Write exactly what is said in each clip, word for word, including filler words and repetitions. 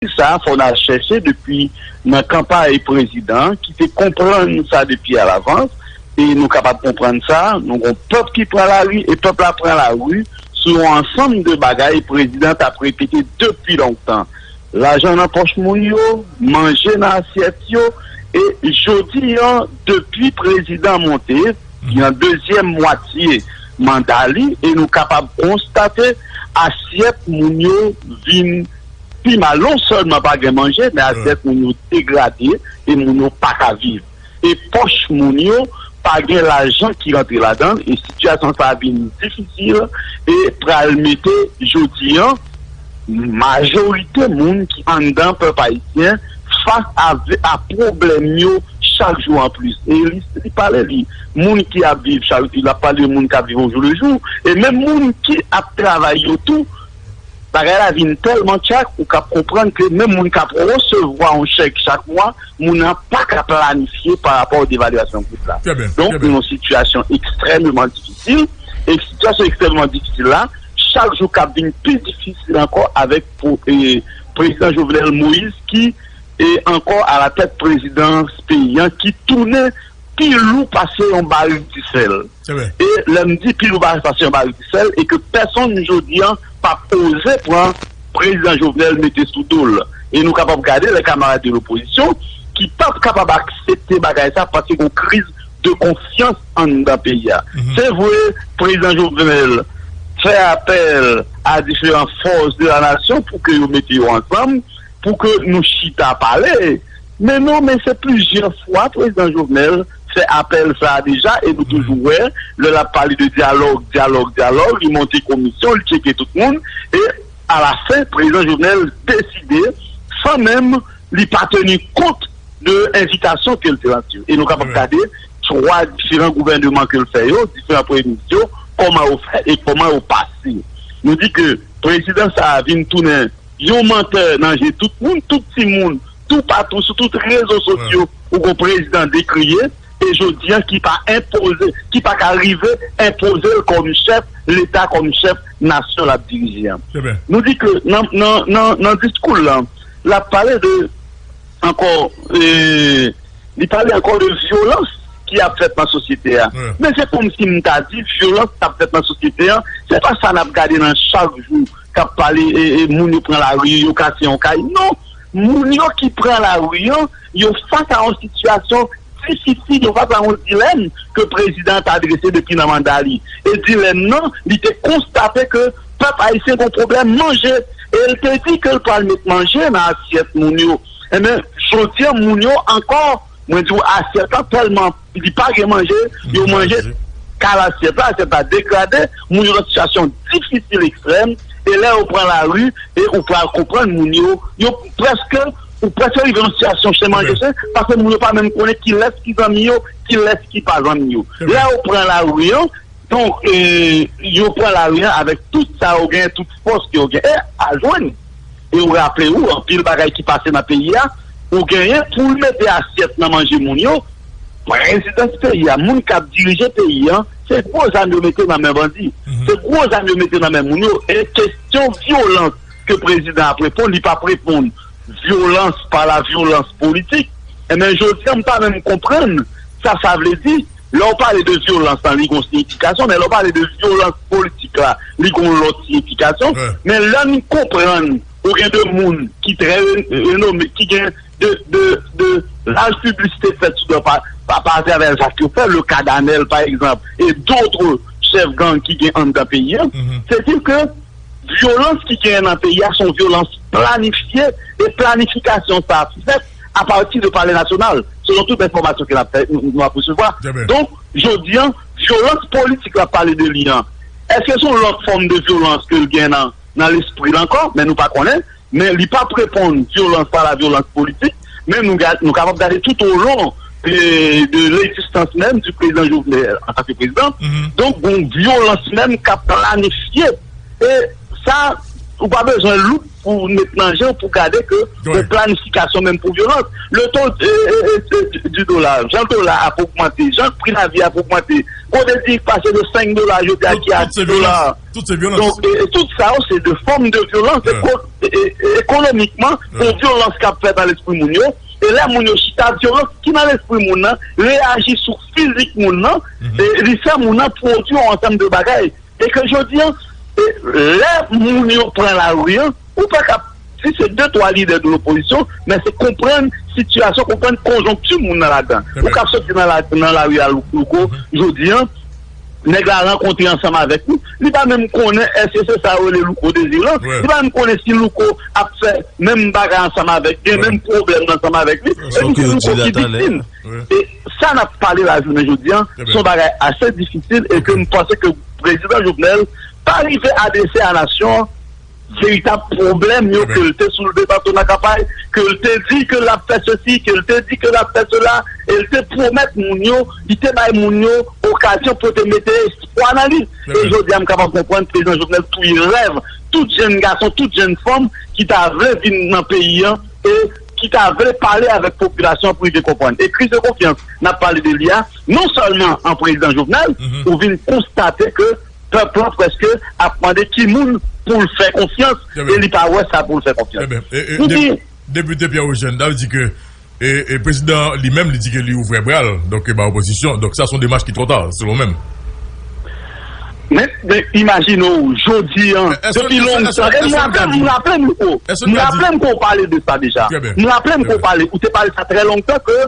sa, fò n al chèche depi nan kanpay prezidan ki te konprann sa depi alavans. E nou kapab konprann sa, nou gon pèp ki pran lari e pèp la pran lari sou yon ansanm de bagay prezidan t ap repete depi lontan. Lajan nan pòch moun yo, manje nan asyèt yo, e jodi an, depi prezidan monte, ki nan dezyèm mwatye manda li, e nou kapab konstate asyèt moun yo vin pi mal. Non sèlman pa gen manje, men asyèt moun yo degrade e moun yo pa ka viv. E pòch moun yo pa gen lajan ki rantre ladan l, e sitiyasyon sa a vin difisil e pral mete jodi an majorite moun ki anndan pèp ayisyen fas a, a pwoblèm yo chak jou an plis. E li, li pale li, moun ki ap viv chak, l ap pale de moun k ap viv o jou le jou, e menm moun ki ap travay yo tou, bagay la vin tèlman tchak, ou kab konprann ke menm moun k ap resevwa yon chèk chak mwa, moun nan pa ka planifye pa rapò devalyasyon goud la. Donk, nou nan yon sitiyasyon ekstrèmeman difisil. E sitiyasyon ekstrèmeman difisil la, chak jou k ap vin pi difisil ankò avèk pou, e, prezidan Jovenel Moïse ki, e, ankò alatèt prezidans peyi an, ki tounen pi lou pase yon barik disèl. E lè m di pi lou ba-, pase yon barik disèl, e ke pèsonn jodi an p ap oze pran prezidan Jovenel mete sou do l. E nou kapab gade lè kamarad de lopozisyon ki p ap kapab aksepte bagay sa paske gon kriz de konfyans anndan peyi a. Se vre, prezidan Jovenel fè apèl a diferan fòs de la nasyon pou ke yo mete yo ansanm, pou ke nou chita pale. Men non, men se plizyè fwa prezidan Jovenel fè apèl sa a deja e nou toujou wè, lè l ap pale de dyalòg, dyalòg, dyalòg, li monte komisyon, li tcheke tout moun e alafen, prezidan Jovenel deside, san menm li pa teni kont de envitasyon ke l te lanse yo. E nou kapab gade twa diferan gouvèneman ke l fè yo, diferan premye minis yo, kòman yo fè e kòman yo pase. Nou di ke prezidan sa a vin tounen yon mantè nan je tout moun, tout timoun, toupatou, sou tout rezo sosyo, ou gon prezidan dekriye, e jodi an ki pa enpoze, ki pa ka rive enpoze l kòm chèf Leta, kòm chèf nasyon l ap dirije an. Nou di ke nan, nan, nan, nan diskou l lan, l ap pale de ankò, e, li pale ankò de vyolans ki ap fèt nan sosyete a. Men se kòmsi m ta di vyolans k ap fèt nan sosyete a, se pa sa n ap gade nan chak jou k ap pale, e, e, moun yo pran lari, yo kase yon kay. Non, moun yo ki pran lari an, yo fas a yon sitiyasyon difisil, yo fas a yon dilèm ke prezidan an t adrese depi nan manda li. E dilèm nan, li te konstate ke pèp ayisyen gon pwoblèm manje. E l te di ke l pral met manje nan asyèt moun yo. Enben, jodi an, moun yo ankò, mwen di w, asyèt lan tèlman li pa gen manje, yo manje kal asyèt la, asyèt la degrade, moun yo nan sitiyasyon difisil ekstrèm, e lè yo pran lari, e ou pral konprann moun yo, yo prèske, ou prèske rive nan sitiyasyon chen manje chen, paske moun yo pa menm konnen kilès ki zanmi yo, kilès ki pa zanmi yo. Lè yo pran lari an, donk, e, yo pran lari an avèk tout sa yo genyen, tout fòs ke yo genyen, e a jwenn. E ou raple ou, anpil bagay ki pase nan peyi a, ou genyen pou l mete asyèt nan manje moun yo, prezidans peyi a, moun k ap dirije peyi a, se gwo zam yo mete nan men bandi. Se gwo zam yo mete nan men moun yo. E kesyon vyolans ke prezidan ap reponn, li p ap reponn vyolans pa la vyolans politik. Enben, jodi a, m pa menm konprann sa sa vle di. Lè w pale de vyolans lan, li gon siyifikasyon, men lè w pale de vyolans politik la, li gon lòt siyifikasyon. Men lè n konprann, ou gen de moun ki trè re-, renome, ki gen de, de, de laj piblisite fèt sou yo pa, pa, pa atravè zak yo fè, le ka Danèl, pa egzanp, e dòt chèf gang ki gen anndan peyi a. Se di ke vyolans ki genyen nan peyi a se yon vyolans planifye, e planifikasyon sa a fèt apati de Palè Nasyonal, selon tout enfòmasyon ke n ap fè, nou, nou ap resevwa. Donk, jodi a, vyolans politik l ap pale de li an, èske se yon lòt fòm de vyolans ke l gen nan, nan lespri l ankò? Men nou pa konnen, men li p ap reponn vyolans pa la vyolans politik, men nou, nou kapab gade tout o lon de, de legzistans menm di prezidan Jovenel antanke prezidan. Donk, gon vyolans menm k ap planifye. E sa, ou pa bezwen louk pou met nan je w pou gade ke yon planifikasyon menm pou vyolans. Le taux euh, euh, euh, du dollar, jan dola ap ogmante, jan pri lavi ap ogmante. Kote di pase de senk dola jodi a ki a dis dola. Tout se vyolans. Donk, e, e tout sa yo, se de fòm de vyolans eko- e- e- ekonomikman, yon vyolans k ap fèt nan lespri moun yo. E lè moun yo chita, vyolans ki nan lespri moun nan reyaji sou fizik moun nan, e li fè moun nan pwodui yon ansanm de bagay. E ke jodi an, e, lè moun yo pran lari an, ou pa ka, si se de twa lidè de lopozisyon, men se konprann sitiyasyon, konprann konjonkti moun nan ladan. Ou ka soti nan la, nan lari a lou- louko jodi an, nèg la rankontre ansanm avèk ou, li pa menm konnen èske se sa yo rele louko dezi lan, li pa menm konnen si louko ap fè menm bagay ansanm avèk, gen menm pwoblèm ansanm avèk li, epi se louko ki viktim. E sa n ap pale la jounen jodi an, se yon bagay ase difisil e ke m panse ke prezidan Jovenel pa rive adrese a nasyon an veritab pwoblèm yo ke l te soulve tanto nan kanpay, ke l te di ke l ap fè sesi, ke l te di ke l ap fè sela, e l te pwomèt moun yo, li te bay moun yo okazyon pou te mete espwa nan li. E jodi a, m kapab konprann prezidan Jovenel touye rèv tout jèn gason, tout jèn fanm ki ta vle vin nan peyi an e ki ta vle pale avèk popilasyon an pou rive konprann. E kriz de konfyans, n ap pale de li a, non sèlman an prezidan Jovenel, ou vin konstate ke pèp lan prèske ap mande ki moun pou l fè konfyans e li pa wè sa pou l fè konfyans. Ebyen, e, e, Pou dep- di- Depite Pierre Eugène, sa vle di ke e, e prezidan li menm, li di ke li ouvè bra l, donk, ba opozisyon. Donk, sa se yon demach ki twò ta, selon w menm. Men, men imajine w, jodi an, depi lontan, e m raple m, m raple m louko, m raple m ke w pale de sa deja. M raple m ke w pale, ou te pale sa trè lontan ke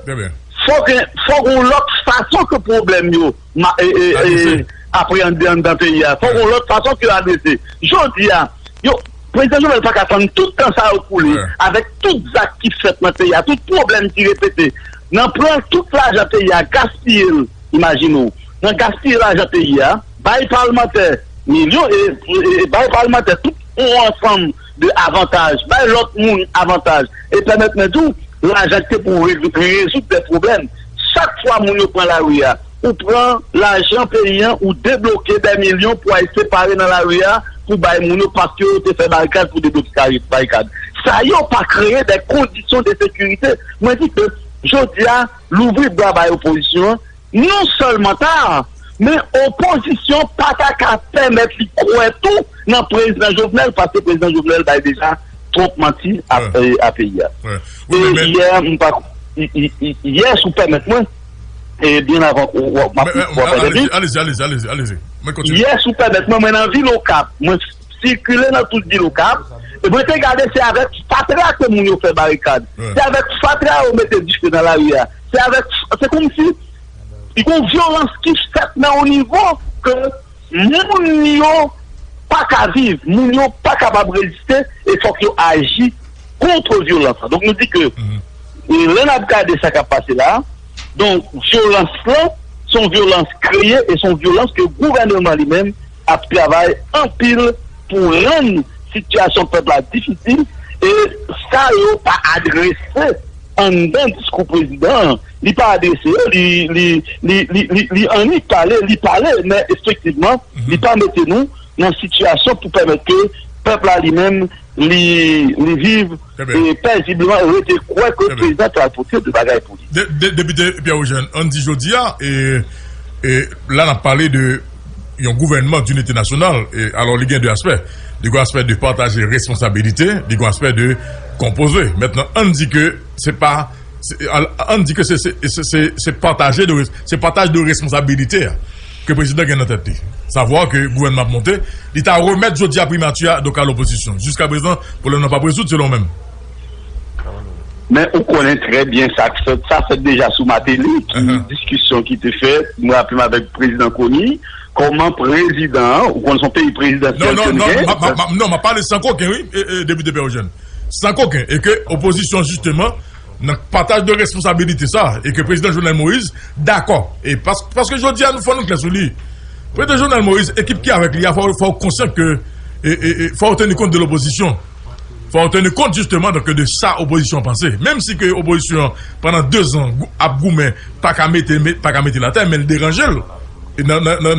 fòk, fòk yon lòt fason ke pwoblèm yo ma- e, e, e, apreyande anndan peyi a. Fòk yon lòt fason ke yo adrese. Jodi a, yo, prezidan Jovenel pa ka tann tout tan sa yo koule, avèk tout zak ki fèt nan peyi a, tout pwoblèm ki repete. Nan pran tout lajan peyi a, gaspiye l, imajine w. Nan gaspiye lajan peyi a, bay palmantè milyon, e, e, e bay palmantè tout yon ansanm de avantaj, bay lòt moun avantaj, e pèmèt mwen di w, lajan ki te pou re- rezoud de pwoblèm. Chak fwa moun yo pran lari a, ou pran lajan peyi an, ou debloke de milyon pou al separe nan lari a, pou bay moun yo paske yo te fè barikad pou debloke kari- barikad. Sa yo pa kreye de kondisyon de sekirite. Mwen di ke jodi a, louvri bra bay opozisyon an, non sèlman ta, men opozisyon pa ta ka pèmèt li kwè tou nan prezidan Jovenel, paske prezidan Jovenel bay deja twòp manti a, a peyi a. E yè, m pa, yè, si w pèmèt mwen, e byen avan w ap, w ap, w ap, alezi, alezi, alezi, alezi, alezi. Mwen kontinye. Yè, si w pèmèt mwen, mwen nan vil Okap, mwen sikile nan tout vil Okap, e mwen te gade se avèk fatra ke moun yo fè barikad. Se avèk fatra yo mete dife nan lari a. Se avèk, se kòmsi, li gon vyolans ki fèt nan yon nivo ke moun yo pa ka viv, moun yo pa kapab reziste, e fòk yo aji kont vyolans lan. Donk, nou di ke, e, lè n ap gade sa k ap pase la, donk, vyolans lan, se yon vyolans kreye e se yon vyolans ke gouvènman li menm ap travay anpil pou rann sitiyasyon pèp la difisil, e sa yo pa adrese anndan diskou prezidan an. Li pa adrese yo, li, li, li, li, li, li annik pale, li pale, men efektivman, li pa mete nou nan sitiyasyon pou pèmèt ke pèp la li menm, li, li viv, e pezibleman, e rete kwè ke prezidan pral pote de bagay pou li. De, de, Depite Pierre Eugène, ann di jodi a, e, e la n ap pale de yon gouvènman dinite nasyonal, e alò li gen de aspè. Li gen aspè de pataje responsabilite, li gen aspè de konpoze. Mentnan, ann di ke se pa, se, al- ann di ke se, se, se, se, se pataje de res- se pataj de responsabilite a ke prezidan gen nan tèt li. Savwa ke gouvènman ap monte, li ta remèt jodi a primati a, donk a lopozisyon. Jiska prezan, pwoblèm nan p ap rezoud selon w menm. Men ou konnen trè byen sa k fèt. Sa fèt deja sou Martelly, ki diskisyon ki te fèt, mwen raple m avèk prezidan Conille, kòman prezidan an, ou konnen se yon peyi prezidansyèl ke nou gen. Non, non, non, m ap pale san koken, wi, e, e, Depite Pierre Eugène. San koken. E ke opozisyon, jisteman, nan pataj de responsabilite sa, e ke prezidan Jovenel Moïse dakò. E pas- paske jodi a, nou fò nou klè sou li. Prezidan Jovenel Moïse, ekip ki avèk li a, fò, fò w konsyan ke, e, e, e, fò w teni kont de lopozisyon. Fò w teni kont, jisteman, donk, de sa opozisyon an panse. Menm si ke opozisyon an, pandan de zan, gou- ap goumen, pa ka mete, me- pa ka mete l atè, men l deranje l. E nan, nan,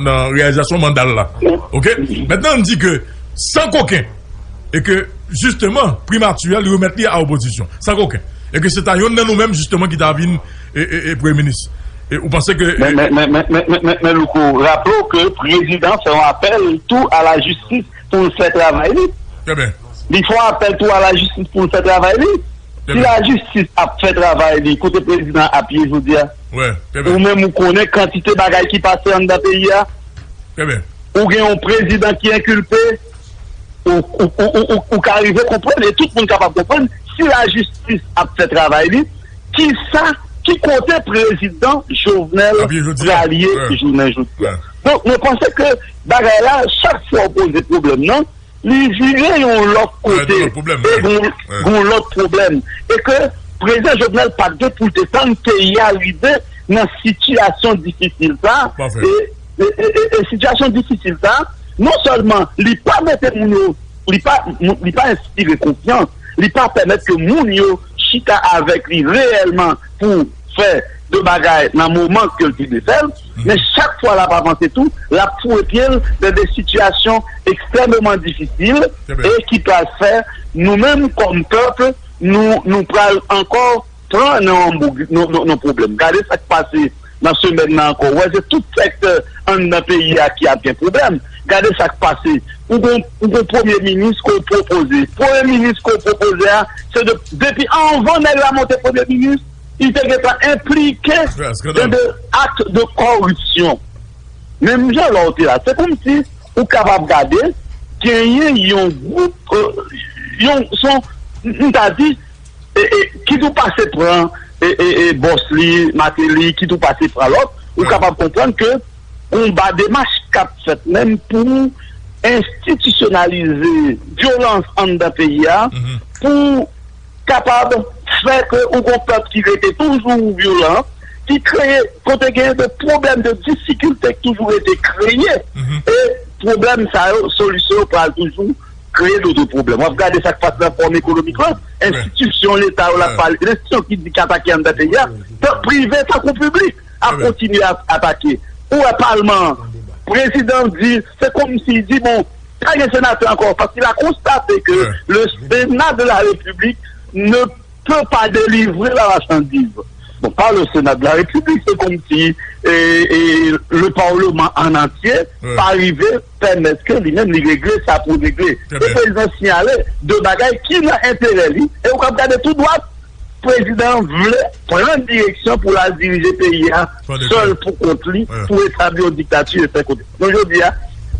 nan reyalizasyon manda l la. Oke? Mentnan, ann di ke San koken. E ke, jisteman, primati a, li remèt li a opozisyon. San koken. E ke se ta yonn nan nou menm, jisteman, ki ta vin e, e, e premye minis. E ou panse ke Men, men, men, men, men, men, men, men Louko, raple w ke prezidan fè yon apèl tou a la jistis pou l fè travay li. Li fè yon apèl tou a la jistis pou l fè travay li. Si la jistis ap fè travay li, kote prezidan apye jodi a? Ou menm ou konnen kantite bagay ki pase anndan peyi a. Ou gen yon prezidan ki enkilpe, ou, ou, ou, ou, ou, ou ka rive konprann, e tout moun kapab konprann, si lajistis ap fè travay li, kisa, ki kote prezidan Jovenel pral ye jounen jodi a? Donk, mwen panse ke bagay la, chak fwa w poze pwoblèm nan, li vire yon lòt kote, e gon, gon lòt pwoblèm. E ke prezidan Jovenel pa t gen pou l te tann peyi a rive nan sitiyasyon difisil sa, e, e, e, e, e sitiyasyon difisil sa, non sèlman li pa mete moun yo, li pa, li pa enspire konfyans, li pa pèmèt ke moun yo chita avèk li reyèlman pou fè de bagay nan moman ke l te dwe fè l, men chak fwa l ap avanse tou, l ap foure pye l nan de sitiyasyon ekstrèmeman difisil e ki pral fè nou menm kòm pèp, nou, nou pral ankò pran nan yon boug, nan, nan, nan pwoblèm. Gade sa k pase nan semèn nan ankò. Ou wè, se tout sektè anndan peyi a ki ap gen pwoblèm. Gade sa k pase. Ou gon, ou gon premye minis ke w pwopoze. Premye minis ke w pwopoze a, se de, depi anvan nèg la monte premye minis, li te gentan enplike nan de ak de kòripsyon. Menm jan lè w te la, se kòmsi ou kapab gade, genyen yon gwoup, euh, yon, son, m ta di, e, e, kit ou pase pran, e, e, e, bòs li, Martelly, kit ou pase pran lòt, ou kapab konprann ke gon ba demach k ap fèt menm pou enstitisyonalize vyolans anndan peyi a, pou kapab fè ke ou gon pèp ki rete toujou vyolan, ki kreye, kote genyen de pwoblèm, de difikilte ki toujou rete kreye. E pwoblèm sa yo, solisyon yo pral toujou kreye doto pwoblèm. W ap gade sa k pase nan fòm ekonomik lan, enstitisyon Leta yo l ap pale, enstitisyon ki di ki atake anndan peyi a, tan prive tankou piblik ap kontinye ap atake. Ou wè palman an, prezidan di, se kòmsi li di, bon, pa gen senatè ankò, paske l a konstate ke le Sénat de la République ne peut pas délivrer la marchandise. Bon, pa le Sénat de la République, se kòmsi, e, e, le Parlement en entier pa rive pèmèt ke li menm li regle sa pou regle. E prezidan sinyale de bagay ki nan enterè li, e ou kab gade tou dwat, prezidan vle pran direksyon pou l al dirije peyi a sèl pou kont li, pou etabli yon diktati e fè kote. Donk, jodi a,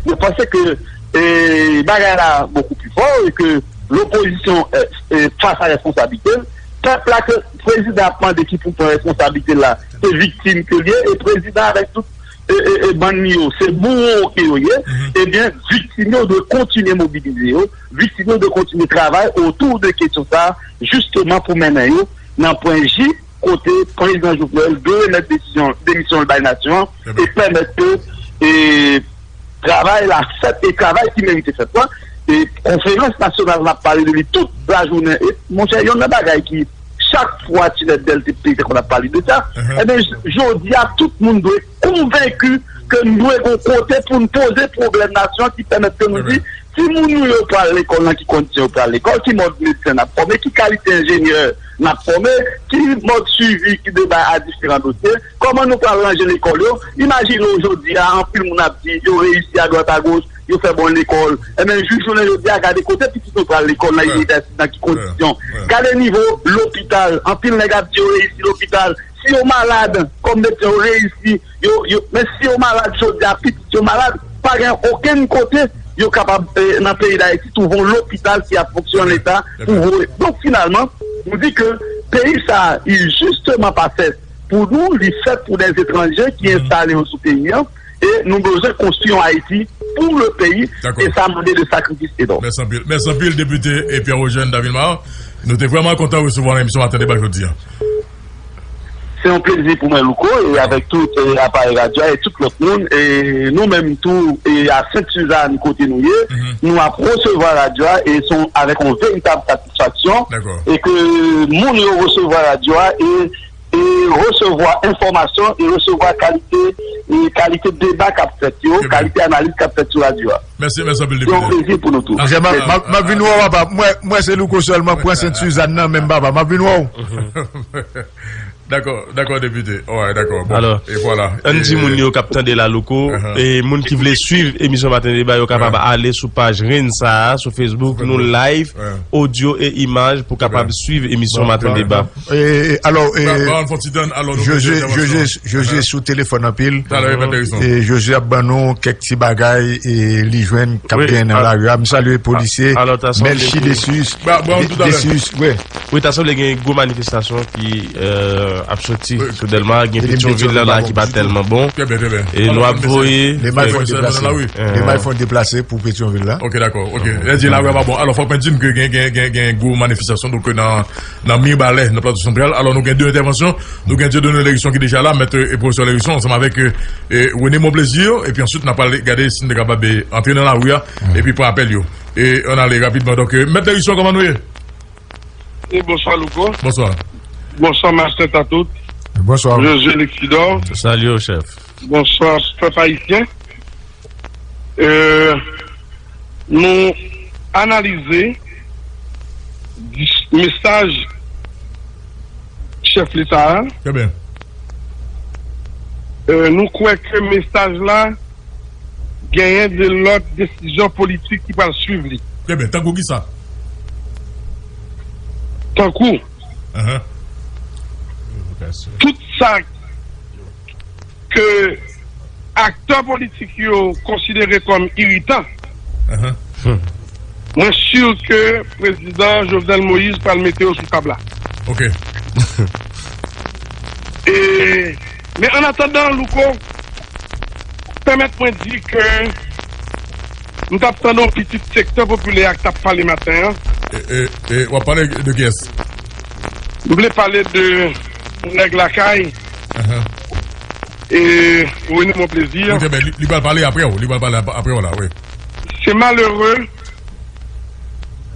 mwen panse ke, e, bagay la bokou pi fò e ke lopozisyon, e, e, fas a responsablite l, pèp la ke prezidan ap mande ki pou pran responsablite l la, se viktim ke l ye, e prezidan avèk tout, e, e, e, bann li yo, se bouwo ke yo ye, ebyen, viktim yo dwe kontinye mobilize yo, viktim yo dwe kontinye travay otou de kesyon sa, jisteman pou mennen yo nan pwen J, kote prezidan Jovenel dwe remèt desizyon, demisyon l bay nasyon an, e pèmèt ke, e, travay la fèt, e travay ki merite fèt la, e konferans nasyonal n ap pale de li tout lajounen, e, monchè, yonn nan bagay ki chak fwa Tinèt Bèl te peye, te konn ap pale de sa, ebyen, j-, jodi a, tout moun dwe konvenki ke n dwe gon kote pou n poze pwoblèm nasyon ki pèmèt ke nou di, timoun nou yo pral lekòl, nan ki kondisyon yo pral lekòl, ki mòd medsen n ap fòme, ki kalite enjenyè n ap fòme, ki mòd swivi ki deba a diferan dosye, kòman nou pral ranje lekòl yo. Imajine w jodi a, anpil moun ap di yo reyisi adwat agoch, yo fè bon lekòl. Ebyen, jis jounen jodi a, gade kote pitit nou pral lekòl nan inivèsite, nan ki kondisyon. Gade nivo lopital, anpil nèg ap di yo reyisi lopital. Si yo malad, kòm medsen, yo reyisi, yo, yo, men si yo malad jodi a, pitit yo malad, pa gen okenn kote yo kapab, eh, nan peyi Dayiti, twouve yon lopital ki ap fonksyone leta pou voye. Donk, finalman, nou di ke peyi sa a, li jisteman pa fèt pou nou, li fèt pou dè etranje ki enstale yo sou peyi an, e nou bezwen konstwi yon Ayiti pou le peyi, e sa mande de sakrifis enòm. Mèsi anpil. Mèsi anpil, depite, e Pierre Eugène Davilmar. Nou te vrèman kontan resevwa w nan emisyon Maten Deba jodi a. Se yon plezi pou mwen, Louko, e avèk tout, e, aparèy radyo a e tout lòt moun, e nou menm tou, e a Sent Sizàn kote nou ye, nou ap resevwa radyo a, e se yon, avèk yon veritab satisfaksyon, e ke moun yo resevwa radyo a, e, e resevwa enfòmasyon, e resevwa kalite, e kalite deba k ap fèt yo, kalite analiz k ap fèt sou radyo a. Mèsi, mèsi anpil, depite. Se yon plezi pou nou tou. Monchè, m ap vin wè w, papa. Mwen, mwen se Louko sèlman k pran sent Sizàn nan, menm, papa. M ap vin wè w. Dakò, dakò, depite. Alò, ann di moun yo k ap tande la, Louko, e moun ki vle swiv emisyon Maten Deba, yo kapab ale sou paj Renn sa a, sou Facebook, nou live, odyo e imaj, pou kapab swiv emisyon Maten Deba. E, e, alò, e, Ba, ba, fò ti tann, alò, nou José, mete José, entèvansyon. José sou telefòn anpil. Talè, enteresan. E José ap ban nou kèk ti bagay, e li jwenn k ap genyen nan lari a. M salye polisye Melchi Desius. Ba, ba, tout a lè. Desius, wi. Wi, ta sanble gen gwo manifestasyon ki, euh, ap soti sou Dèlma, gen Petyonvil la, la ki pa tèlman bon. Trè byen, trè byen. E nou ap voye. Lemay fò deplase. Lemay fò deplase pou Petyonvil la. Ok, dakò. Ok. Lè di lari a pa bon. Alò, fòk mwen di n ke gen, gen, gen, gen gwo manifestasyon, donk, nan nan Mibalè, nan Plato Santral. Alò, nou gen de entèvansyon. Nou gen Dieudonné Lhérisson ki deja la, mèt, e pwofesè Lhérisson, ansanm avèk, e, e, René Monplaisir. Epi answit, n ap pral gade si n te kapab, e, antre nan lari a, epi pran apèl yo. E ann ale rapidman. Donk, e, mèt Lhérisson, kòman nou ye? E bonswa, Louko. Bonswa. Bonswa, Mastè Tatout. Bonswa. José Lexidor. Salye w, chèf. Bonswa, pèp ayisyen. E, nou analize dis-, mesaj chèf Leta a. Trè byen. E, nou kwè ke mesaj la genyen de lòt desizyon politik ki pral swiv li. Trè byen. Tankou kisa? Tankou, tout sa ke aktè politik yo konsidere kòm iritan, mwen si ke prezidan Jovenel Moïse pral mete yo sou tab la. Ok. E, men an atandan, Louko, pèmèt mwen di ke m t ap tande yon pitit sektè popilè a k t ap pale maten an. E, e, e, w ap pale de kiyès? M vle pale de nèg lakay. E René Monplaisir. Wi, trè byen, li, li pral pale apre w, li pral pale ap-, apre w la, wi. Se malere.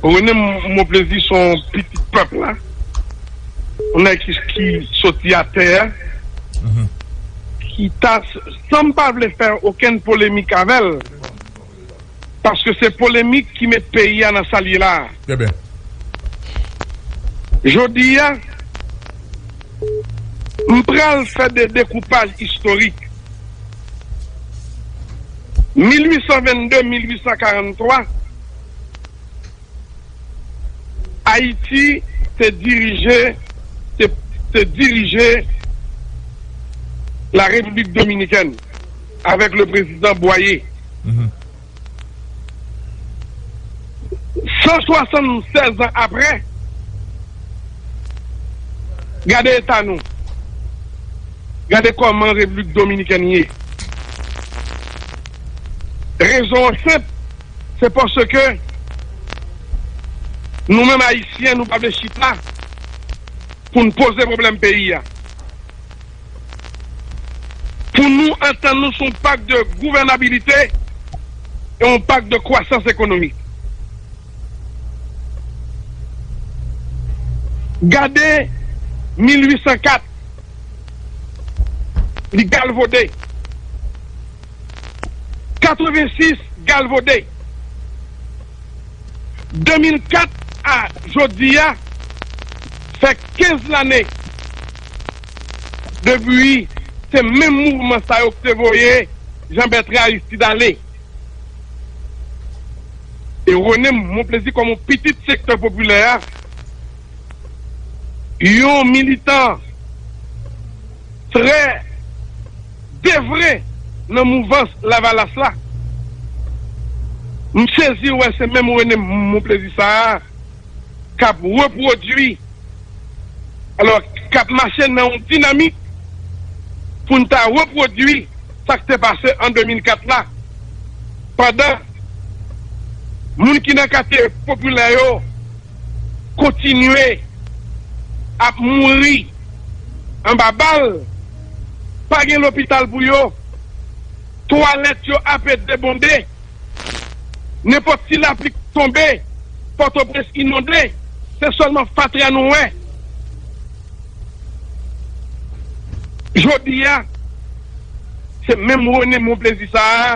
René Monplaisir se yon pitit pèp la. Yon nèg ki, ki soti atè a. Ki ta, san m pa vle fè okenn polemik avè l, paske se polemik ki met peyi a nan sa l ye la a. Trè byen. Jodi a, m pral fè de dekoupaj istorik. Mil uit san vennde, mil uit san karanntwa, Ayiti te dirije, te, te dirije la Repiblik Dominikèn avèk le prezidan Bwaye. San swasannsèz an apre, gade eta nou. Gade kòman Repiblik Dominikèn ye. Rezon an senp, se paske nou menm Ayisyen, nou pa vle chita pou n poze pwoblèm peyi a. Pou nou antann nou sou yon pak de gouvènabilite e yon pak de kwasans ekonomik. Gade mil uit san kat, li galvode. Katrevensis, galvode. De mil kat a jodi a, fè kenz lane depi se menm mouvman sa yo ki te voye Jean Bertrand Aristide ale. E René Monplaisir kòm yon pitit sektè popilè a, yon militan trè devre nan mouvans Lavalas la. M sezi wè se menm René Monplaisir sa a k ap repwodui, alò, k ap mache nan yon dinamik pou n ta repwodui sa k te pase an de mil kat la, pandan moun ki nan katye popilè yo kontinye ap mouri anba bal, pa gen lopital pou yo, twalèt yo ape debonde, nenpòt ti lapli k tonbe, Pòtoprens inonde, se sèlman fatra nou wè. Jodi a, se menm René Monplaisir sa a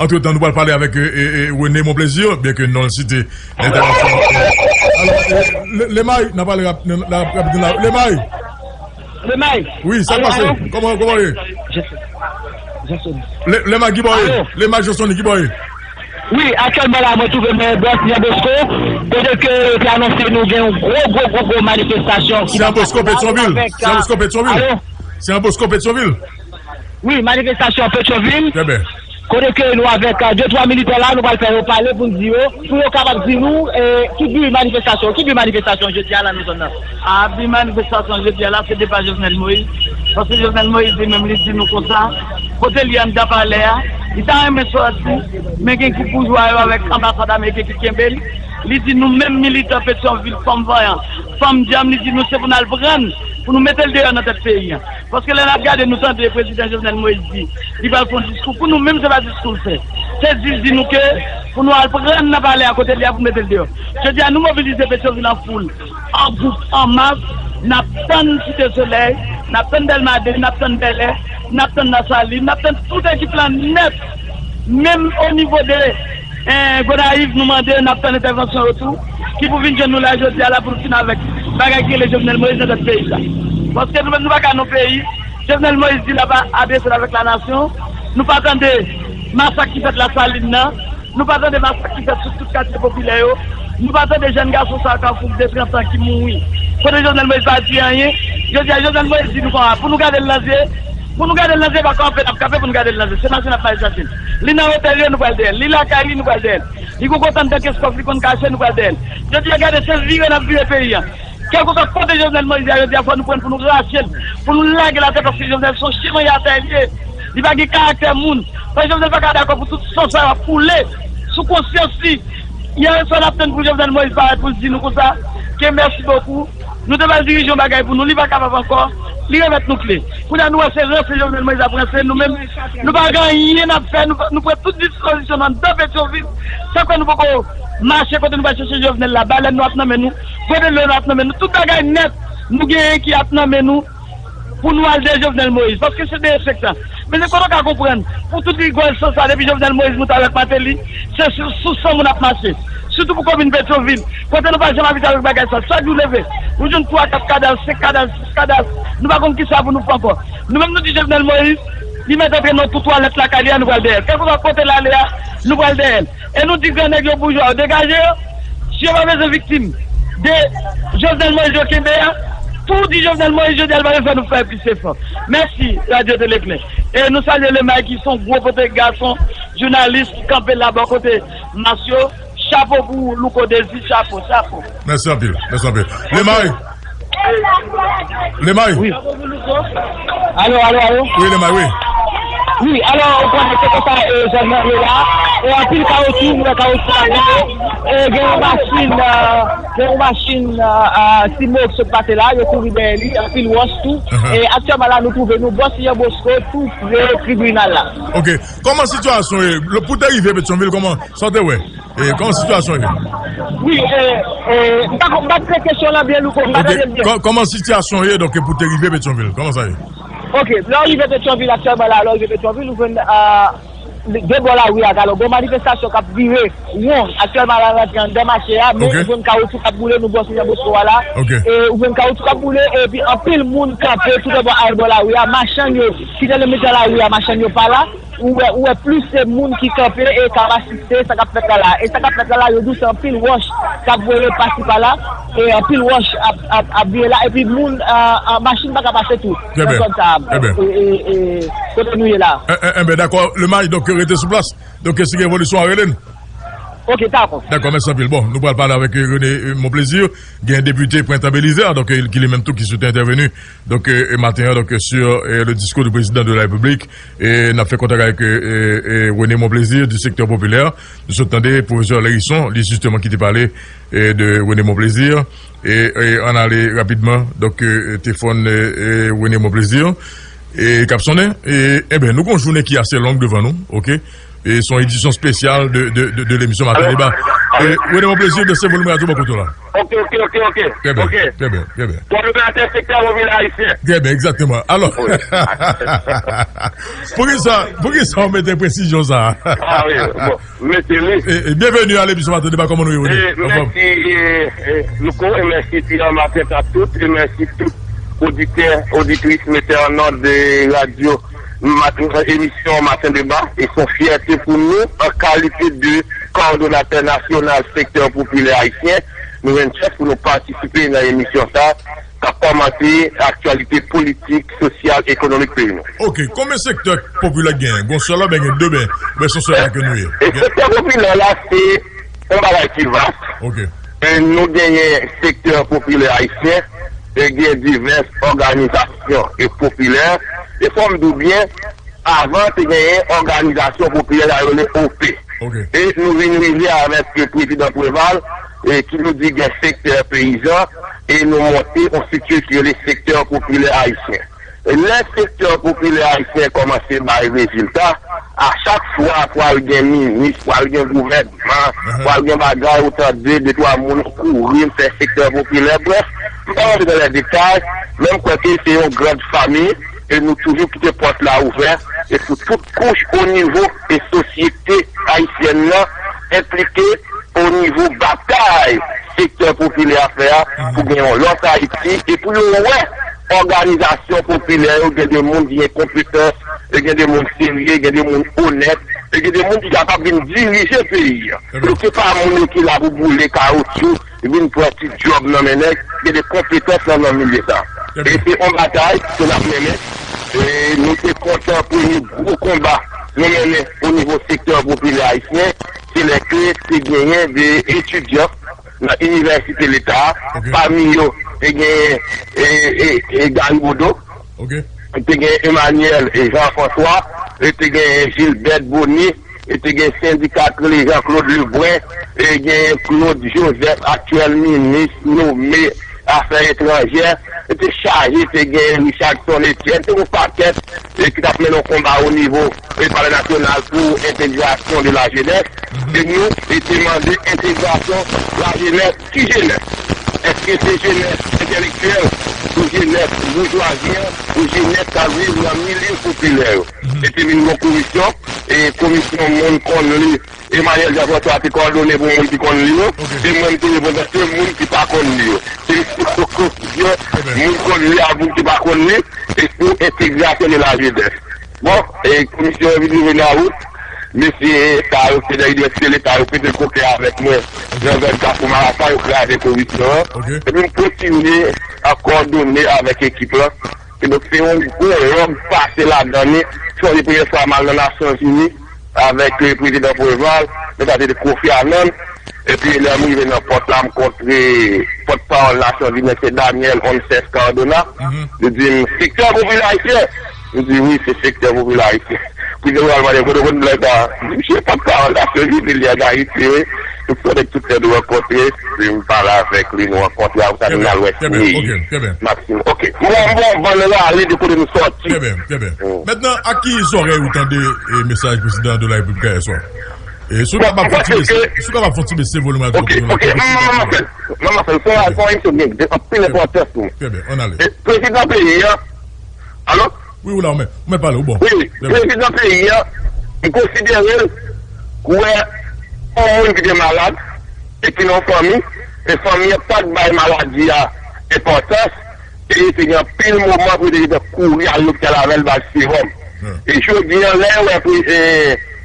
Antretan, nou pral pale avèk, e, e, e, René Monplaisir, byenke non l site nan entèvansyon. Alò, e, Le-, Lemay, n a pale rap-, n a, rapid la. Lemay! Lemay! Wi, sa k pase? Kòman, kòman w ye? Le-, Lemay, ki bò w ye? Lemay Josony, ki bò w ye? Wi, aktyèlman la, mwen twouve mwen bò Jean Bosco, kote ke yo te anonse nou gen yon gwo, gwo, gwo, gwo manifestasyon ki Jean Bosco Petyonvil. Jean Bosco Petyonvil. Jean Bosco Petyonvil. Wi, manifestasyon Petyonvil. Trè byen. Kote ke nou avèk, e, de twa militè la, nou pral fè yo pale pou n di yo, pou yo kapab di nou, e, ki bi manifestasyon, ki bi manifestasyon jodi a la nan zòn nan. A, bi manifestasyon jodi a la, se depa Jovenel Moïse. Paske Jovenel Moïse li menm li di nou konsa, kote li anndan palè a, li ta renmen sòti, men gen ki boujwa yo avèk anbasad ameriken ki kenbe l. Li di nou menm militan Petyonvil, fanm vanyan, fanm dyanm, li di nou se pou n al pran l, pou nou mete l deyò nan tèt peyi a. Paske lè n ap gade, nou tande prezidan Jovenel Moïse di, li pral fè yon diskou. Pou nou menm, se pa diskou l fè. Se di l di nou ke pou nou al pran l nan palè a kote li a pou mete l deyò. Jodi a, nou mobilize Petyonvil an foul, an gwoup, an mas. N ap tann Site Solèy, n ap tann Dèlma de, n ap tann Bèlè, n ap tann Lasalin, n ap tann tout ekip la nèt. Menm o nivo de, e, Gonayiv, nou mande, n ap tann entèvansyon yo tou, ki pou vin jwenn nou la jodi a la pou nou fin avèk bagay ki rele Jovenel Moïse nan tèt peyi sa. Paske nou menm, nou pa ka nan peyi. Jovenel Moïse di l ap adrese l avèk lanasyon. Nou pa tande masak ki fèt Lasalin nan. Nou pa tande masak ki fèt sou tout katye popilè yo. Nou pa tande jèn gason sa yo, Kafou, de trant an ki mouri. Kote Jovenel Moïse pa di anyen. Jodi a, Jovenel Moïse di nou konsa, pou nou gade l nan zye, pou nou gade l nan zye, pa kanpe n ap kanpe pou nou gade l nan zye. Se mache n ap mache chache l. Li nan otèl yo, nou pral dèyè l. Li lakay li, nou pral dèyè l. Li gon kote anndan kès kòf li konn kache, nou pral dèyè l. Jodi a, gade, se vire n ap vire peyi a. Kèlkeswa kote Jovenel Moïse ye a, jodi a, fò nou pran l pou nou rache l, pou nou lage l atè, paske Jovenel se yon chimè atè li ye. Li pa gen karaktè moun. Paske Jovenel pa ka dakò pou tout san sa yo ap koule sou konsyans li. Yè swa n ap tann pou Jovenel Moïse parèt pou l di nou konsa ke mèsi bokou. Nou te pral dirije yon bagay pou nou, li pa kapab ankò. Li remèt nou kle. Kounye a nou wè se ranse Jovenel Moïse ap ranse nou menm. Nou pa gen anyen n ap fè, nou, nou pran tout dispozisyon nou anndan Petyonvil. Sa k fè nou poko mache kote nou pral chèche Jovenel la, balèn nou ap nan men nou, gode dlo nou ap nan men nou, tout bagay nèt nou genyen ki ap nan men nou pou nou al dèyè Jovenel Moïse, paske se dezenfektan. Men se kote w ka konprann, pou tout rigòl san sa, depi Jovenel Moïse moute avèk Martelly, se sou, sou san moun ap mache. Sitou pou komin Petyonvil, kote nou pa janm abitye avèk bagay sa. Chak jou leve, ou jwenn twa, kat kadav, senk kadav, sis kadav, nou pa konn kisa pou nou fè ankò. Nou menm nou di Jovenel Moïse, li mèt antre nan yon twou twalèt lakay li a, nou pral dèyè l. Kèlkeswa kote l ale a, nou pral dèyè l. E nou di grannèg yo, boujwa yo, degaje yo. Si yo pa bezwen viktim de Jovenel Moïse yo kenbe a, tou di Jovenel Moïse jodi a, li pa bezwen fè nou fè plis efò. Mèsi, Radyo Tele Klè. E nou salye Lemay ki se yon gwo pote gason, jounalis ki kanpe la bò kote mas yo. Chapo pou ou, Louko Dezi, chapo, chapo. Mèsi anpil, mèsi anpil. Lemay. Lemay. Wi. Alo, alo, alo. Wi, Lemay, wi. Wi, alò, ou konnen se konsa, e, zòn nan ye la. E anpil kawotchou, nou wè kawotchou ap boule. E gen yon machin, e, gen yon machin, e, e, Simox sot pase la, yo kouri dèyè li, anpil wòch tou. E aktyèlman la, nou twouve nou bò Siyon Bosco, tou pre tribinal la. Ok. Kòman sitiyasyon ye? Pou te rive Petyonvil, kòman, sa w te wè? E, kòman sitiyasyon ye? Wi, e, e, m pa, m pa tande kesyon lan byen, Louko, m pa tande l byen. Kò-, kòman sitiyasyon ye, donk, pou te rive Petyonvil? Kòman sa ye? Ok, lè w rive Petyonvil aktyèlman la, lè w rive Petyonvil, ou jwenn, a, de bò lari a, alò, gon manifestasyon k ap vire won aktyèlman la, rantre anndan mache a, men ou jwenn kawotchou k ap boule, nou bò Siyon Bosco a la. E ou jwenn kawotchou k ap boule, epi anpil moun kanpe toulèbò al bò lari a, machann yo, ki te nan mitan lari a, machann yo pa la. Ou wè, ou wè plis se moun ki kanpe e k ap asiste sa k ap fèt la la. E sa k ap fèt la la, yo di w se anpil wòch k ap voye pasi pa la, e anpil wòch ap, ap, ap vire la, epi moun, a, a, machin pa ka pase tou nan zòn sa a, e, e, e, kote nou ye la. Enben, dakò, Lemay, donk, rete sou plas. Donk, si gen evolisyon, rele n. Ok, dakò. Dakò, mèsi anpil. Bon, nou pral pale avèk, e, René, e, Monplaisir, gen depite Prentan Belizaire, donk, e, ki li menm tou ki sot entèveni, donk, e, e, maten an, donk, e, sur, e, le discours du président de la République, e n ap fè kontak avèk, e, e, e, René Monplaisir du secteur populaire. Nou sot tande pwofesè Lherisson, li jisteman ki te pale, e, de René Monplaisir. E, e ann ale rapidman, donk, e, telefòn, e, e, René Monplaisir, e, k ap sonnen. E, enben, nou gen yon jounen ki ase long devan nou, ok? E se yon edisyon espesyal de, de, de, de lemisyon Maten Deba. E, René Monplaisir, bese volim radyo bò kote w la. Ok, ok, ok, ok. Trè byen, trè byen, trè byen. Kòdonatè sektè popilè ayisyen. Trè byen, egzakteman. Alò, poukisa, poukisa w mete presizyon sa a? A wi, bon, mete li. E, e, byenveni a lemisyon Maten Deba, kòman nou ye, René? E, mèsi, e, e, Louko, e mèsi Ti Maten a tout, e mèsi tout oditè, oditris, metè an nòt de radyo Maten, emisyon Maten Deba, e se yon fyète pou nou, an kalite de kòdonatè nasyonal sektè popilè ayisyen, nou jwenn chans pou nou patisipe nan emisyon sa a, k ap kòmante aktyalite politik, sosyal, ekonomik peyi nou. Ok, konbyen sektè popilè k genyen? Gon sèl la, oubyen gen de, oubyen se yon sèl la ke nou ye? E sektè popilè la, se yon bagay ki vas. Ok. E nou genyen sektè popilè ayisyen, e gen divès òganizasyon e popilè. E fò m di w byen, avan te genyen òganizasyon popilè sa yo rele O P. Ok. E nou vin rive avèk prezidan Preval, e ki nou di gen sektè peyizan, e nou monte yon estrikti ki rele sektè popilè ayisyen. E lè sektè popilè ayisyen kòmanse bay rezilta, a chak fwa pral gen minis, pral gen gouvènman, pral gen bagay, ou tande de twa moun kouri fè sektè popilè. Brèf, m pa rantre nan lè detay, men m kwè ke se yon grand fami, e nou toujou kite pòt la ouvè, e pou tout kouch o nivo e sosyete ayisyèn nan enplike o nivo batay sektè popilè a fè a pou gen yon lòt Ayiti, e pou yo wè òganizasyon popilè yo gen de moun ki gen konpetans, e gen de moun serye, gen de moun onèt, e gen de moun ki kapab vin dirije peyi a. Donk, se pa moun yo ki la pou boule kawotchou, vin pran ti djòb nan men nèg, gen de konpetans nan, nan milye sa. E se yon batay ke n ap mennen. E nou te kontan premye gwo konba nou mennen o nivo sektè popilè ayisyen, se lè ke te genyen de etidyan nan Inivèsite Leta a, pami yo te genyen, e, e, e Gary Bodeau, te genyen Emmanuel e Jean François, e te genyen Gilbert Bonny, e te gen sendika k rele Jean Claude Lebrun, e genyen Claude Joseph, aktyèl minis nome afè etranjè, e te chaje, te genyen Richardson Etienne, te yon pakèt, e ki t ap mennen yon konba o nivo, e Palè Nasyonal pou entegrasyon de la jenès. E nou, e te mande entegrasyon la jenès. Ki jenès? Èske se jenès entèlektyèl, ou jenès boujwazi an, ou jenès k ap viv nan milye popilè yo? E te vin yon komisyon, e komisyon moun konn li, Emmanuel Jean François te kòdone pou moun ki konn li yo, e mwen m te reprezante moun ki pa konn li yo. Se yon komisyon moun konn li ak moun ki pa konn li, e pou entegrasyon de la jenès. Bon, e komisyon an vin rive nan wout, mesye sa yo ki te nan inivèsite Leta yo pete koken avèk mwen, Jean Jacques Kafou Marasa, yo kraze komisyon an. Epi m kontinye ap kòdone avèk ekip lan. E donk, se yon gwo long pase ladan li. Se yon premye fwa m al nan Nasyonzini avèk, e, prezidan Preval, men sa se te Kofi Annan. Epi lè m rive nan pòt la, m kontre pòtpawòl Nasyonzini, se Daniel Onces Cardona. Li di m, "Sektè Popilè Ayisyen?" M di, "Wi, se Sektè Popilè Ayisyen." Prezidan pral mande, "Kote w konn blòf la?" M di, "Misye pòtpawòl Nasyonzini, li ann Ayiti, wi." M konnen tout lè nou rankontre, epi m pale avèk li, nou rankontre, apre sa, nou al wè Sinei. Maksim. Ok. Bon, bon, bon, nou rale de kote nou sòti. Trè byen, trè byen. Mentnan, ak ki zòrèy ou tande e mesaj prezidan de la Repiblik yè swa? E si w kapab fè ti bese, si w kapab fè ti bese volim radyo. Ok, ok. Manman fè l, manman fè l. Fò, fò yon sou gen anpil enpòtans pou mwen. Trè byen, ann ale. E prezidan peyi a, alo? Wi, ou la, ou mèt, ou mèt pale, ou bon. Wi, prezidan peyi a, m konsidere l kwè yon moun ki te malad e ki nan yon fanmi, e fanmi an pa t bay maladi a enpòtans, e te gen anpil moman pou yo te gentan kouri al lopital avè l, ba l sewòm. E jodi a, lè yo wè pou, e,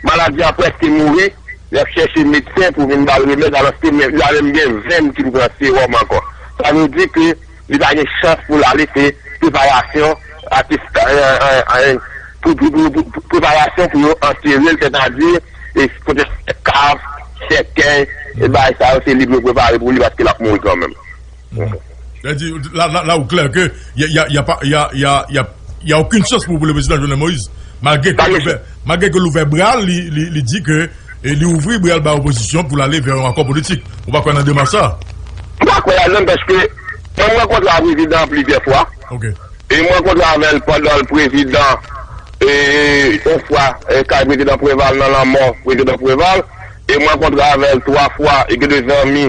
maladi a prèske mouri, y ap chèche medsen pou vin ba l remèd, alòske men, la menm gen venn ki pou pran sewòm ankò. Sa vle di ke li pa gen chans pou l ale, se preparasyon, atis-, e, e, e, pou, pou, pou, pou, pou preparasyon pou yo antere l, sètadi, e, kote kav, sèkèy, e bagay sa yo, se li pou yo prepare pou li, paske l ap mouri kanmenm. Sètadi, la, la, la ou klè ke y a, y a, y a pa, y a, y a, y a, y a okenn chans pou, pou le prezidan Jovenel Moïse, malgre ke l ouvè, malgre ke l ouvè bra l, li, li, li di ke, e li ouvri bra l bay opozisyon pou l ale vè yon akò politik. Ou pa kwè nan demach sa? M pa kwè ladan l paske mwen, m rankontre ak prezidan an plizyè fwa. Ok. E m rankontre avè l pandan l prezidan, e, yon fwa, e, kay prezidan Preval nan lanmò prezidan Preval. E m rankontre avè l twa fwa, e gen de zanmi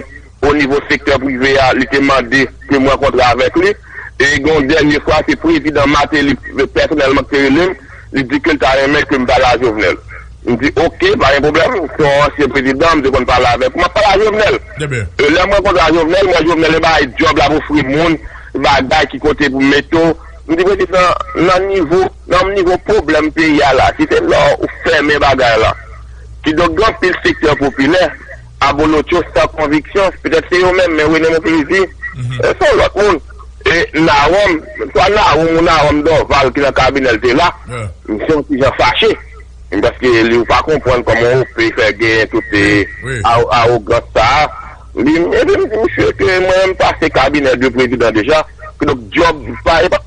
o nivo sektè prive a, li te mande ke m rankontre avèk li. E gen yon dènye fwa, se prezidan Martelly pèsonèlman ki te rele m, li di ke l ta renmen ke m pale a Jovenel. M di, "Oke, pa gen pwoblèm, se yon ansyen prezidan, m te konn pale avè l." M ap pale a Jovenel. E lè m rankontre a Jovenel, m wè Jovenel e bay djòb, l ap ofri moun bagay ki kote pou mete w. M di, "Prezidan, nan nivo, nan nivo pwoblèm peyi a la, si se lè ou fèmen bagay la." Kidonk, gen anpil sektè popilè, abolotcho san konviksyon, petèt se yo menm, men Rene Monplezi, e, se yon lòt moun. E Nawòm, swa Nawòm ou Nawòm Dòval ki nan kabinè l te la, misye yon ti jan fache. Paske li, ou pa konprann kòman ou pe fè genyen tout, e, a-, awogans sa a. Li, epi m di misye ke mwen menm pase kabinè de prezidan deja, kidonk djòb pa, e pa,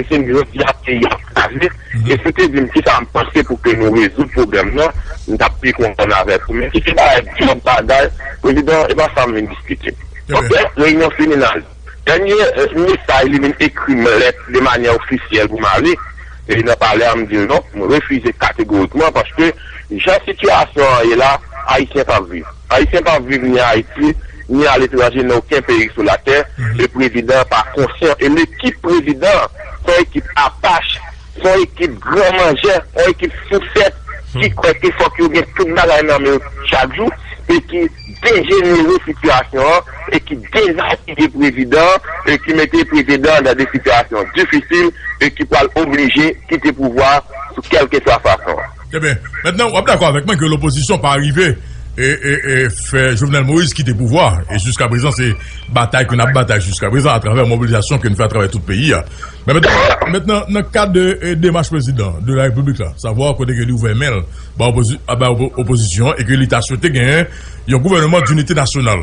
se jodi a peyi a kraze. E si w te di m kisa m panse pou ke nou rezoud pwoblèm nan, m t ap pi kontan avèk ou. Men si se bagay djòb bagay, prezidan, e pa sa m vin diskite. Ok, reyinyon fini, n ale. Dènye, e, mesaj, li vin ekri m lèt de manyè ofisyèl pou m ale. E nan palè a, m di l non, m refize kategorikman paske jan sitiyasyon an ye la, Ayisyen p ap viv. Ayisyen p ap viv ni Ayiti, ni aletranje, nan okenn peyi sou latè. E prezidan an pa konsyan. E lekip prezidan an, se yon ekip apach, se yon ekip gran manjè, yon ekip sousèt ki kwè ke fòk yo gen tout bagay nan men yo chak jou, e ki dejenere sitiyasyon an, e ki dezabiye prezidan an, e ki mete prezidan an nan de sitiyasyon difisil, e ki pral oblije kite pouvwa a sou kèlkeswa fason an. Ebyen, mentnan, w ap dakò avèk mwen ke lopozisyon pa rive e, e, e fè Jovenel Moïse kite pouvwa a. E jiskaprezan, se batay ke n ap batay jiskaprezan atravè mobilizasyon ke n fè atravè tout peyi a. Men mentnan, mentnan, nan kad de, e, demach prezidan de la Repiblik la, savwa kote ke li ouvè men l ba opozi-, ba opo-, opozisyon an e ke li ta swete genyen yon gouvènman dinite nasyonal.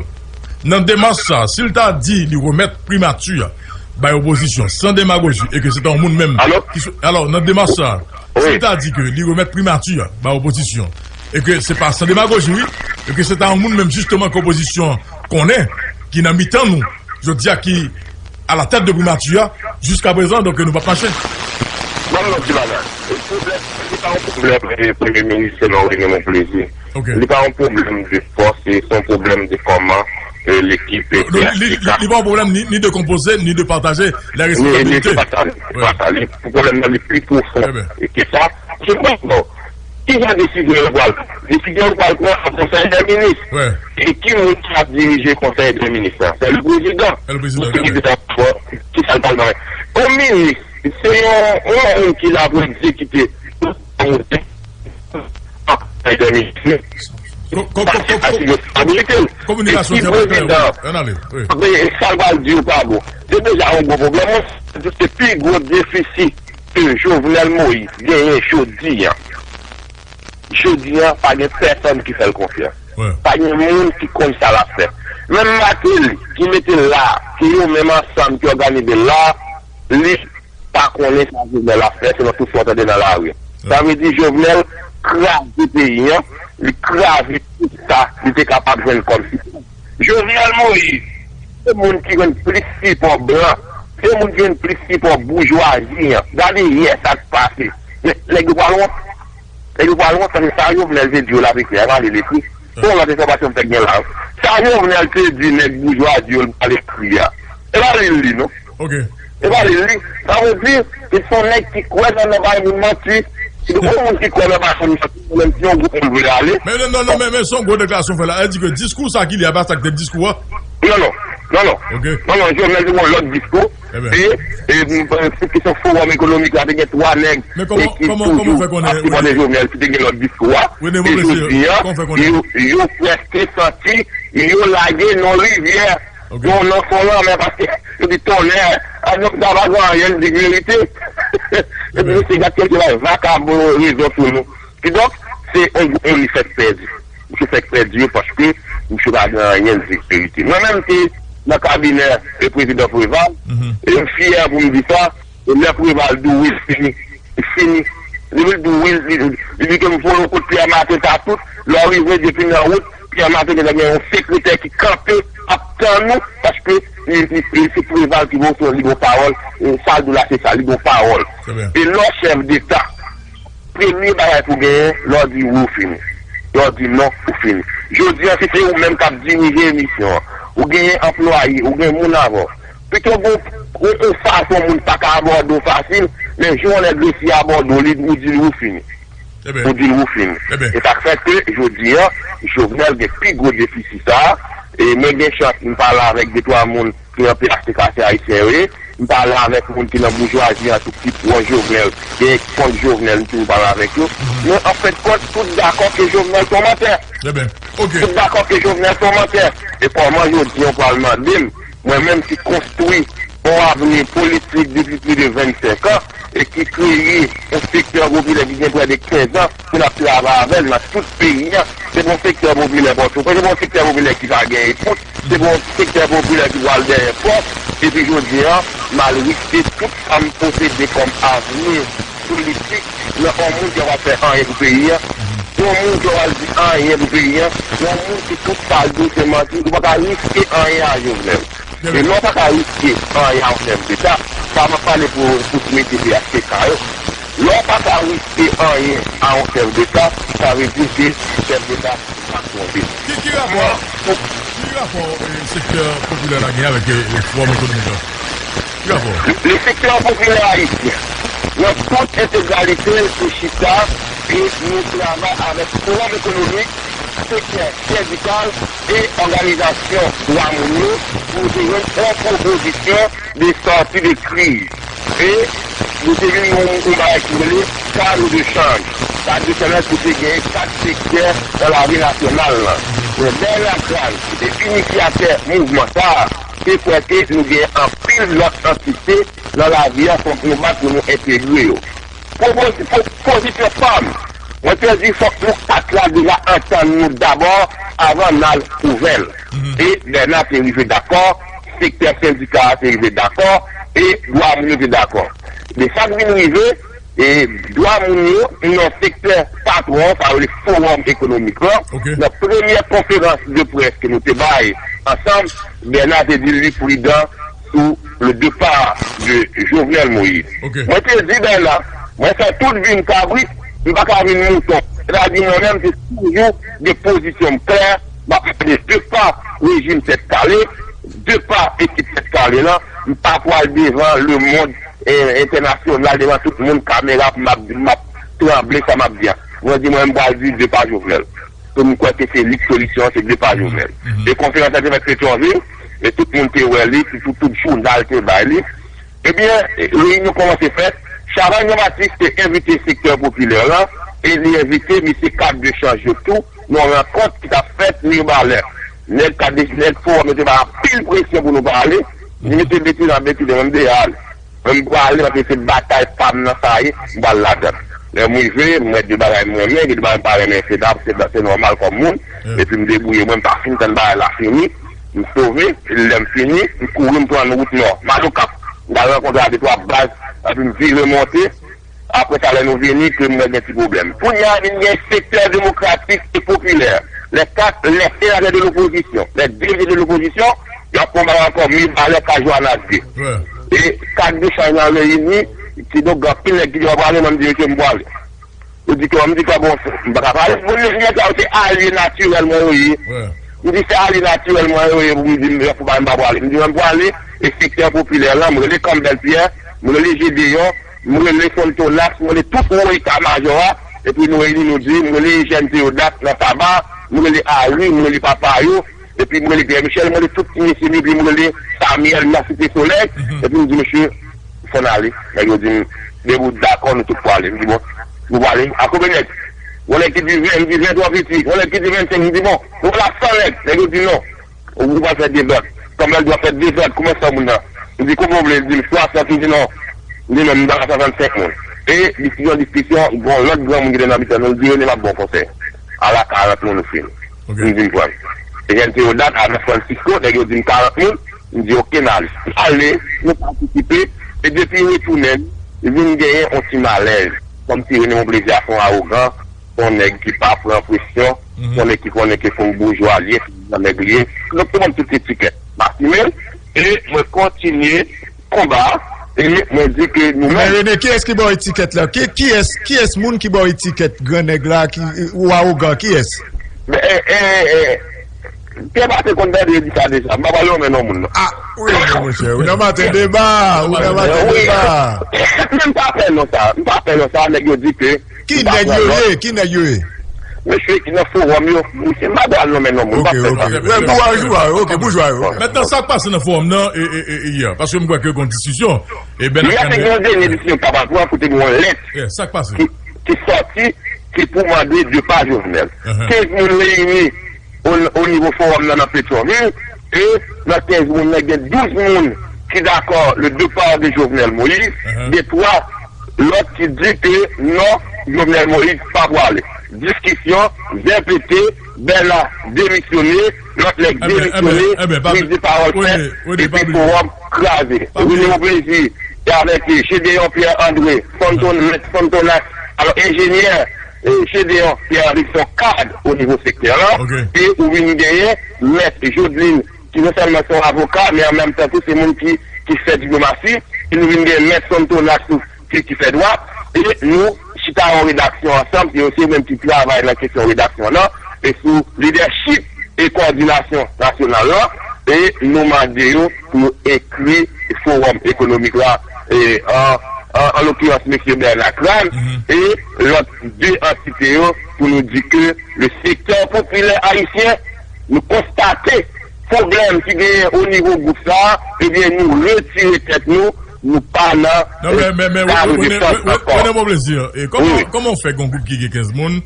Nan demach sa, si l ta di li remèt primati a bay opozisyon san demagoji e ke se ta yon moun menm ki sou, alò, nan demach sa, si l ta di ke li remèt primati a bay opozisyon e ke se pa san demagoji, wi, e ke se ta yon moun menm jisteman ke opozisyon konnen, ki nan mitan nou, jodi a ki alatèt de primati a, jiskaprezan, donk, nou p ap mache. Ban m yon ti bagay. Pwoblèm, li pa yon pwoblèm, e, premye minis, se non, Rene Monplezi. Li pa yon pwoblèm de fòs, se yon pwoblèm de kòman, e, lekip, e, li, li, li pa yon pwoblèm ni, ni de konpoze, ni de pataje lè responsabilite. Li, li, li pataje, pataje. Pwoblèm nan, li pi pwofon ke sa. Se pa, bon, ki jan desizyon yo pral pran? Desizyon yo pral pran an konsèy dè minis. E ki moun ki ap dirije konsèy dè minis la? Se le prezidan. Pou ki li ta fò, ki sa l pral mande? Yon minis, se yon, yon moun ki la pou egzekite konsèy dè minis. Kominikasyon sa pa klè, wi. Ann ale, wi. Sa l pral di yo pa bon. Se deja yon gwo pwoblèm, wi. Se pi gwo defisi ke Jovenel Moïse genyen jodi a. Jodi a, pa gen pèsonn ki fè l konfyans. Pa gen moun ki konn sa l ap fè. Menm Martelly, ki mete l la, ke yo menm ansanm ki òganize l la, li pa konnen sa Jovenel ap fè, selon tout sa w tande nan lari. Sa vle di Jovenel kraze peyi an, li kraze tout sa li te kapab jwenn kòm sipò. Jovenel Moïse, se moun ki jwenn plis sipò blan, se moun ki jwenn plis sipò boujwazi an. Gade yè sa k pase. Men, nèg yo pral wont. Nèg yo pral wont, paske sa Jovenel te di yo la, se klè, pa li lekri. Bon, lòt enfòmasyon m fèk gen la. Sa Jovenel te di nèg boujwazi yo, l pa lekri a. E pa li l li, non. E pa li l li. Sa vle di, se yon nèg ki kwè nan, nan bay moun manti. Se yon moun ki kwè nan bay moun manti, menm si yon gwoup moun vle ale. Men non, non, non, men, men se yon gwo deklarasyon w fè la. Sa vle di ke diskou sa ki li a, pa sa ki te diskou a? Non, non. Non, non. Non, non, Jovenel te gen yon lòt diskou. E, e, pou kesyon fowòm ekonomik la, te gen twa nèg ki toujou ap sipòte Jovenel ki te gen lòt diskou a. E jodi a, yo, yo prèske santi yo lage nan rivyè, nan, nan fon lanmè, paske yo di tonnè, a, nonm sa pa gen anyen, l di verite. Epi mesye gad kèlke bagay vakabon rezon sou nou. Kidonk, se yon gwoup moun li fèk pèdi. Misye fèk pèdi yo paske misye pa gen anyen l di verite. Mwen menm ki nan kabinè e prezidan Preval, e m fyè pou m di sa, e lè Preval di w wi l fini, li fini. Depi l di w wi, li, li di ke m voye w kot Pierre Martin ta tout, lè w rive depi nan wout, Pierre Martin gentan gen yon sekretè ki kanpe ap tann ou, paske li, li, li se Preval ki voye w, li gon pawòl, e sa l di w la se sa, li gon pawòl. E lè w chèf deta, premye bagay pou w genyen, lè w di wi, ou fini. Lè w di non, ou fini. Jodi a, si se ou menm k ap dirije emisyon an, ou genyen anplwaye, ou gen moun avè w. Pito gen yon, yon fason moun pa ka abòde w fasil, men jan yon nèg resi abòde w, li, ou di l ou fini. Ou di l ou fini. E sa k fè ke jodi a, Jovenel gen pi gwo defisi sa a. E mwen gen chans, m pale avèk de twa moun ki nan P H T K, se ayisyen yo ye. M pale avèk moun ki nan boujwazi an tou ki pwòch Jovenel, gen kont Jovenel, m toujou pale avèk yo. Men an fen de kont, tout dakò ke Jovenel se yon mantè. Tout dakò ke Jovenel se yon mantè. E kòman jodi a w pral mande m, mwen menm ki konstwi yon avni politik depi plis de vennsenk an, e ki kreye yon sektè popilè ki gen prè de kenz an pou n ap travay avè l nan tout peyi a. Se pa yon sektè popilè Pòtoprens, se pa yon sektè popilè ki pa gen ekout, se pa yon sektè popilè ki pral dèyè pòt. Epi jodi a, m al riske tout sa m posede kòm avni politik nan yon moun ki pa fè anyen pou peyi a, yon moun ki pa di anyen pou peyi a, yon moun ki tout sa l di se manti, ou pa ka riske anyen a Jovenel. E lè w pa ka riske anyen a yon chèf deta, sa m ap pale pou, pou ti mesye P H T K yo. Lè w pa ka riske anyen a yon chèf deta, sa vle di ke chèf deta pa twonpe. Ki, ki rapò, ki rapò, eh, sektè popilè la gen avèk, eh, eh, fowòm ekonomik la? Ki rapò? Le sektè popilè ayisyen, nan tout entegralite l, se chita e nou travay avèk fowòm ekonomik, sektè sendikal e òganizasyon dwa moun yo pou nou te jwenn yon pwopozisyon de sòti de kriz. E nou te jwenn yon, yon bagay ki rele kado de chanj. Kado de chanj la, se te genyen kat sektè nan lavi nasyonal lan. Bon, Bernard Crane, ki te inisyatè mouvman sa a, te kwè ke nou gen anpil lòt antite nan lavi a, fòk nou bat pou nou entegre yo. Pwopozi-, pwo-, pozisyon pa m, mwen te di fòk nou kat la deja antann nou dabò avan n al ouvè l. E Bernard te rive dakò, sektè sendika a te rive dakò, e dwa moun yo te dakò. Men sa k vin rive, e dwa moun yo, nan sektè patwon, sa yo rele fowòm ekonomik lan, nan premyè konferans de près ke nou te bay ansanm, Bernard te di li pridan sou le départ de Jovenel Moïse. Mwen te di Bernard, mwen fè tout vi m kabrit, m pa ka vin mouton. Sètadi mwen menm, se toujou de pozisyon m klè, m ap mande depa rejim Tèt Kale, depa ekip Tèt Kale lan, m pa pral devan lemonn, eh, entènasyonal, devan tout moun, kamera, m ap, m ap tranble sa m ap di a. Mwen di mwen, m pral di depa Jovenel. Ke m kwè ke se li k solisyon an, se depa Jovenel. E konferans la te fèt Petyonvil, e tout moun te wè li, tout, tout jounal te bay li. Ebyen, reyinyon kòmanse fèt. Chavannes Jean Baptiste te envite sektè popilè lan, e li envite mesye kad de chanj yo tou, nan yon rankont ki t ap fèt Mibalè. Nèg kad de, nèg fowòm yo te bay anpil presyon pou nou pale. Li mete Betty nan Betty, mwen m deja ale. Mwen m pral ale, paske se batay pa m nan sa ye, m pral ladan l. Lè m rive, m wè de bagay m renmen, gen de bagay m pa renmen, se dap, se, se nòmal kòm moun. Epi m debouye mwen, m pa fin tann bagay la fini. M sove, lè m fini, m kouri, m pran wout nò. M al Okap, m al rankontre ak de twa baz, epi m vire monte. Apre sa, lè nou vini, ke m wè gen ti pwoblèm. Kounye a, vin gen sektè demokratik e popilè. Les quatre, les sénateurs de l'opposition, les députés de l'opposition, y ap konbat ankò, mi balè ka Johannes de. E kat de chanj lan reyini, kidonk, gen anpil nèg ki di, "W ap prale?" Mwen, m di, "Mesye, m prale." Yo di ke, m di ke, "Bon, m pa ka prale." Moun yo, nèg la, se alye natirèl mwen yo ye. M di, "Se alye natirèl mwen yo ye," pou m di, "M fò pa, m pa prale." M di, "Mwen, m prale, e sektè popilè lan, m rele Campbell Pierre, m rele Gédéon, m rele Fontonax, m rele tout wo eta majò a, epi nou reyini, nou di, m rele Eugène Théodat nan Taba, m rele Harry, m rele papa yo, epi m rele Pierre Michel, m rele tout ti mesye m yo, epi m rele Samuel nan Site Solèy, epi m di, mesye, fò n ale. Nèg yo di m, depi w dakò, nou tout prale. M di, bon, nou prale. A konbyen nèg? Yon nèg ki di ven, m di ven twò piti. Yon nèg ki di vennsenk, m di, bon, nou prale a san nèg. Nèg yo di non. Ou pral fè dezòd. Kòman l dwe fè dezòd? Kòman sa moun nan? M di, konbyen w vle? L di m swasant, m di non. M di non, m ba swasannsenk moun. E diskisyon, diskisyon, gon lòt granmoun ki te nan mitan nou, l di, Rene, m ap ba w konsèy. Ala karant moun ou fin. M di m pran. Eugène Théodat, Arnel Francisco, nèg yo di m karant moun, m di oke, n ale. M ale, nou patisipe, e depi retounen, vin genyen yon ti malèz. Kòmsi Rene Monplaisir a se yon awogan, se yon nèg ki pa pran presyon, se yon nèg ki konnen ke se yon boujwa li ye, se yon nèg li ye. Donk, se mwen tout etikèt. M asime l, e mwen kontinye konba a, e mwen di ke nou menm. Men Rene, kiyès ki ba w etikèt la? Ki, kiyès, kiyès moun ki ba w etikèt grannèg la, ki, ou awogan, kiyès? Men, e, e, e, Pierre Martin konn tande yo di sa deja. M pa pral lonmen non moun, non. A, wi, wi, monchè. Ou nan maten deba, ou nan maten deba. Men m pa pè non sa. M pa pè non sa. Nèg yo di ke Ki nèg yo ye? Ki nèg yo ye? Mesye ki nan fowòm yo, mesye, m pa pral lonmen non moun, m pa fè sa. Boujwa yo, ok, boujwa yo. Mentnan, sa k pase nan fowòm nan, e, e, e, e, yè? Paske m kwè ke gon diskisyon. E ben, yè, se gen yon dènye diskisyon k ta pral pran, kote gen yon lèt ki, ki sòti, ki pou mande depa Jovenel. Kenz moun reyini o, o nivo fowòm nan, nan Petyonvil, e nan kenz moun nan, gen douz moun ki dakò le départ de Jovenel Moïse, gen twa lòt ki di ke non, Jovenel Moïse pa pwale. Diskisyon, zen pete, Bèna demisyone, lòt nèg demisyone, priz de pawòl fèt, epi fowòm kraze. Rene Monplaisir, e avèk Gédéon Pierre André, Fonton-, Mèt Fontonax, alò, enjenyè, e, Gédéon Pierre André, ki se yon kad o nivo sektè lan, e ou vin genyen Mèt Jodeline, ki non sèlman se yon avoka, men an menm tan tou se moun ki, ki fè diplomasi, e nou vin gen Mèt Fontonax tou, ki, ki fè dwa, e nou chita yon redaksyon ansanm, se yo, se yo menm ki travay nan kesyon redaksyon lan, e sou lidèchip e kowòdinasyon nasyonal lan, e nou mande yo pou yo enkli Fowòm Ekonomik la, e an, an, an lokirans, mesye Bernard Crane, e lòt de antite yo, pou nou di ke le sektè popilè ayisyen, nou konstate pwoblèm ki genyen o nivo gwoup sa a, ebyen, nou retire tèt nou, nou pa nan, non, men, men, men, kadre de chans ankò. Rene Monplaisir, e kòman, kòman w fè gen yon gwoup ki gen kenz moun,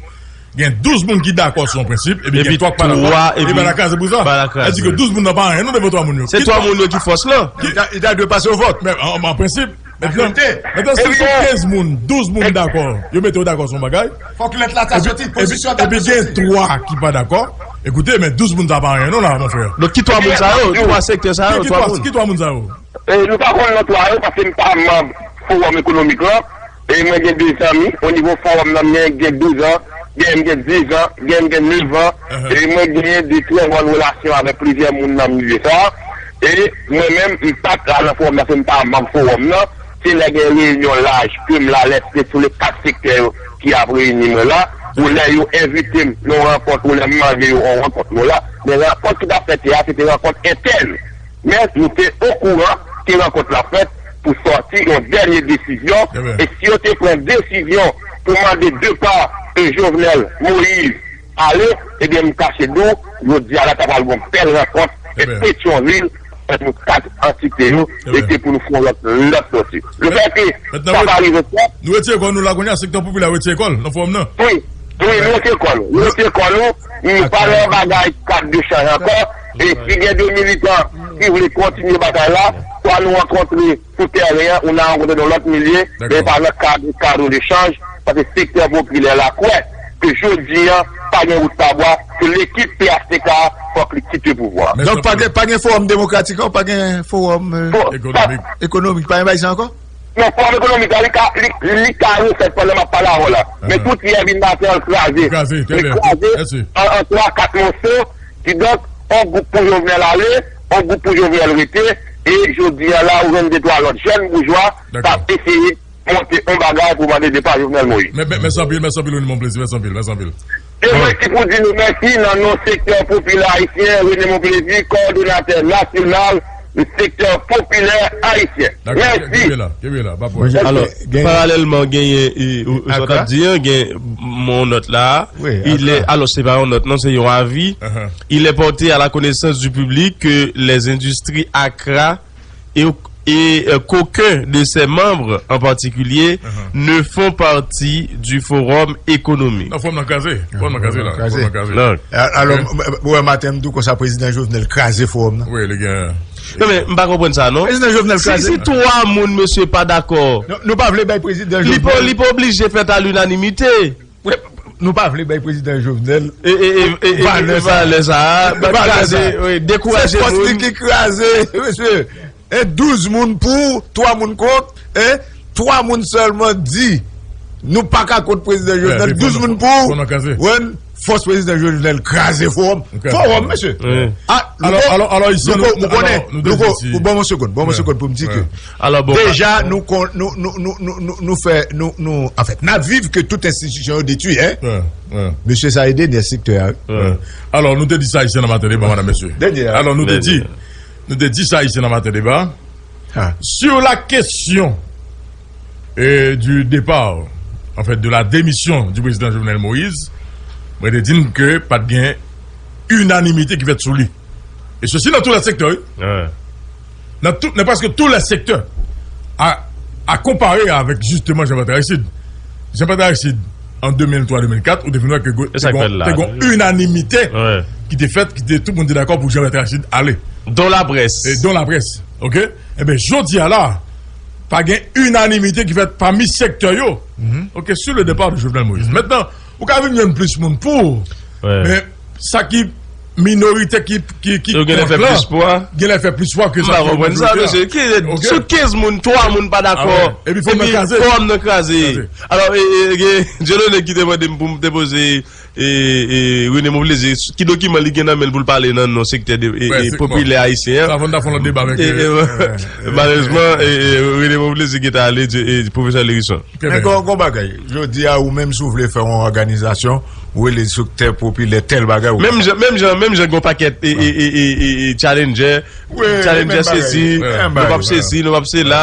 gen douz moun ki dakò sou yon prensip, epi gen twa ki pa dakò, epi ba l kraze pou sa? Sa di ke douz moun nan pa anyen non devan twa moun yo. Se twa moun yo ki fòs lan. Ki, li ta dwe pase o vòt. Men an, an prensip, Mentnan, mentnan, si sou kenz moun, douz moun dakò, yo mete yo dakò sou yon bagay. Fòk lèt la ta soti, pozisyon ta ta soti. Epi gen twa ki pa dakò. Ekoute, men douz moun sa pa anyen non la, mon frè. Donk, ki twa moun sa yo? Twa sektè sa yo, twa moun. Ki twa moun sa yo? E, nou pa konn non twa yo, paske m pa manm Fowòm Ekonomik lan. E mwen gen de zanmi o nivo fowòm nan, m gen, gen douz an, gen m gen diz an, gen m gen nèf an. E mwen genyen de trè bòn relasyon avèk plizyè moun nan milye sa a. E mwen menm, m pa ka nan fowòm nan, paske m pa manm fowòm nan. Se lè gen reyinyon laj ke m la, lè se sou le kat sektè yo ki ap reyini mwen la, ou lè yo envite m nan yon rankont, ou lè m mande yo yon rankont, mwen la. Men rankont ki t ap fèt yè a, se te rankont entèn. Men nou te okouran ke rankont la fèt pou sòti yon dènye desizyon, e si yo te pran desizyon pou mande depa, e, Jovenel Moïse ale, ebyen, m kache di w, jodi a la, ta pral gon bèl rankont, e Petyonvil, ant nou kat antite yo, e ke pou nou fè yon lòt, lòt sòti. Le fè ke sa pa rive fèt. Nou retire kò nou la kounye a, sektè popilè retire kò l nan fowòm nan. Wi, wi, nou retire kò nou. Nou retire kò nou, nou pa nan bagay kat de chanj ankò. E si gen de militan ki vle kontinye batay la, swa nou rankontre sou tèren an, ou n a rankontre nan lòt milye, men pa nan kad, kad de chanj, Paske sektè popilè la kwè ke jodi a, pa gen wout pa bwa, ke lekip P H T K a fòk li kite pouvwa a. Donk, pa gen, pa gen fowòm demokratik an, pa gen fowòm ekonomik, pa gen bagay sa ankò? Non, fowòm ekonomik la, li ka, li, li ka refèt pandan m ap pale avè w la. Men tout yè vin maten an, l kraze. Li kraze an, an twa, kat moso. Kidonk, yon gwoup pou Jovenel ale, yon gwoup pou Jovenel rete. E jodi a la, ou jwenn de twa lòt jèn boujwa k ap eseye monte yon bagay pou mande depa Jovenel Moïse. Mèsi anpil, mèsi anpil, Rene Monplaisir, mèsi anpil, mèsi anpil. E mwen ki pou di nou mèsi nan non sektè popilè ayisyen, Rene Monplaisir, kowòdonatè nasyonal sektè popilè ayisyen. Mèsi. Kenbe la, kenbe la, pa pwoblèm. Alò, paralèlman, genyen, ou sa t ap di an, gen yon nòt la. Alò, se pa yon nòt, non, se yon avi. Il est porté à la connaissance du public que les industries Accra et, et, euh, qu'aucun de ses membres en particulier ne font partie du forum économique. Non, fowòm nan kraze. Fowòm nan kraze la. Fowòm nan kraze. Alò, ou wè maten, m di w konsa, prezidan Jovenel kraze fowòm nan. Wi, li gen. Non, men, m pa konprann sa, non. Prezidan Jovenel kraze. Si, si twa moun, mesye, pa dakò, nou pa vle bay prezidan Jovenel. Li pa oblije fèt a linanimite. Nou pa vle bay prezidan Jovenel valè sa a. Kraze, dekouraje moun. Se fòs li ki kraze, mesye. E douz moun pou, twa moun kont, e twa moun sèlman di nou pa ka kont prezidan Jovenel. Douz moun pou, fòs prezidan Jovenel kraze fowòm. Fowòm, mesye. Alò, alò, alò, isi, nou konnen, Louko, ban mwen segonn, ban mwen segonn pou m di ke deja nou, nou, nou, nou, nou, nou fè, nou, nou, anfèt, n ap viv ke tout enstitisyon yo detwi, en. Mesye sa e dènyè sektè a, wi. Alò, nou te di sa isi nan maten deba, madam, mesye. Alò, nou te di, nou te di sa isi nan maten deba. Sur la question, euh, du départ, en fait, de la démission du président Jovenel Moïse, mwen te di n ke pa t gen inanimite ki fèt sou li. E sesi nan tout lè sektè, wi. Nan tout, nan prèske tout lè sektè. A, a konpare avèk, jisteman, Jean Bertrand Aristide. Jean Bertrand Aristide, an de mil twa, de mil kat, ou te vin wè ke te gon, te gon inanimite ki te fèt, ki te, tout moun te dakò pou Jean Bertrand Aristide ale. Don laprès. E don laprès, oke? Enben, jodi a la, pa gen inanimite ki fèt pami sektè yo, oke, sur le départ de Jovenel Moïse. Mentnan, ou ka vin jwenn plis moun pou, men sa ki minorite ki, ki, ki kont lan, genlè fè plis pwa ke sa ki majorite a. M pa konprann sa, mesye. Sou kenz moun, twa moun pa dakò. Epi fowòm nan kraze. Alò, e, e, gen Dieudonné ki te mande m pou m te poze e, e, Rene Monplaisir, ki dokiman li gen nan men l pou l pale nan non sektè de, e, e, popilè ayisyen an. Sa fò n ta fè yon lòt deba avèk, e, e, malerezman, e, e, Rene Monplaisir gentan ale, e, pwofesè Lérison. Men gon, gon bagay, jodi a, ou menm si w vle fè yon òganizasyon, ou rele sektè popilè tèl bagay, ou menm jan, menm jan, menm jan gon pakèt, e, e, e, e, e, e, challenger, challenger sesi, nou p ap sesi, nou p ap sela.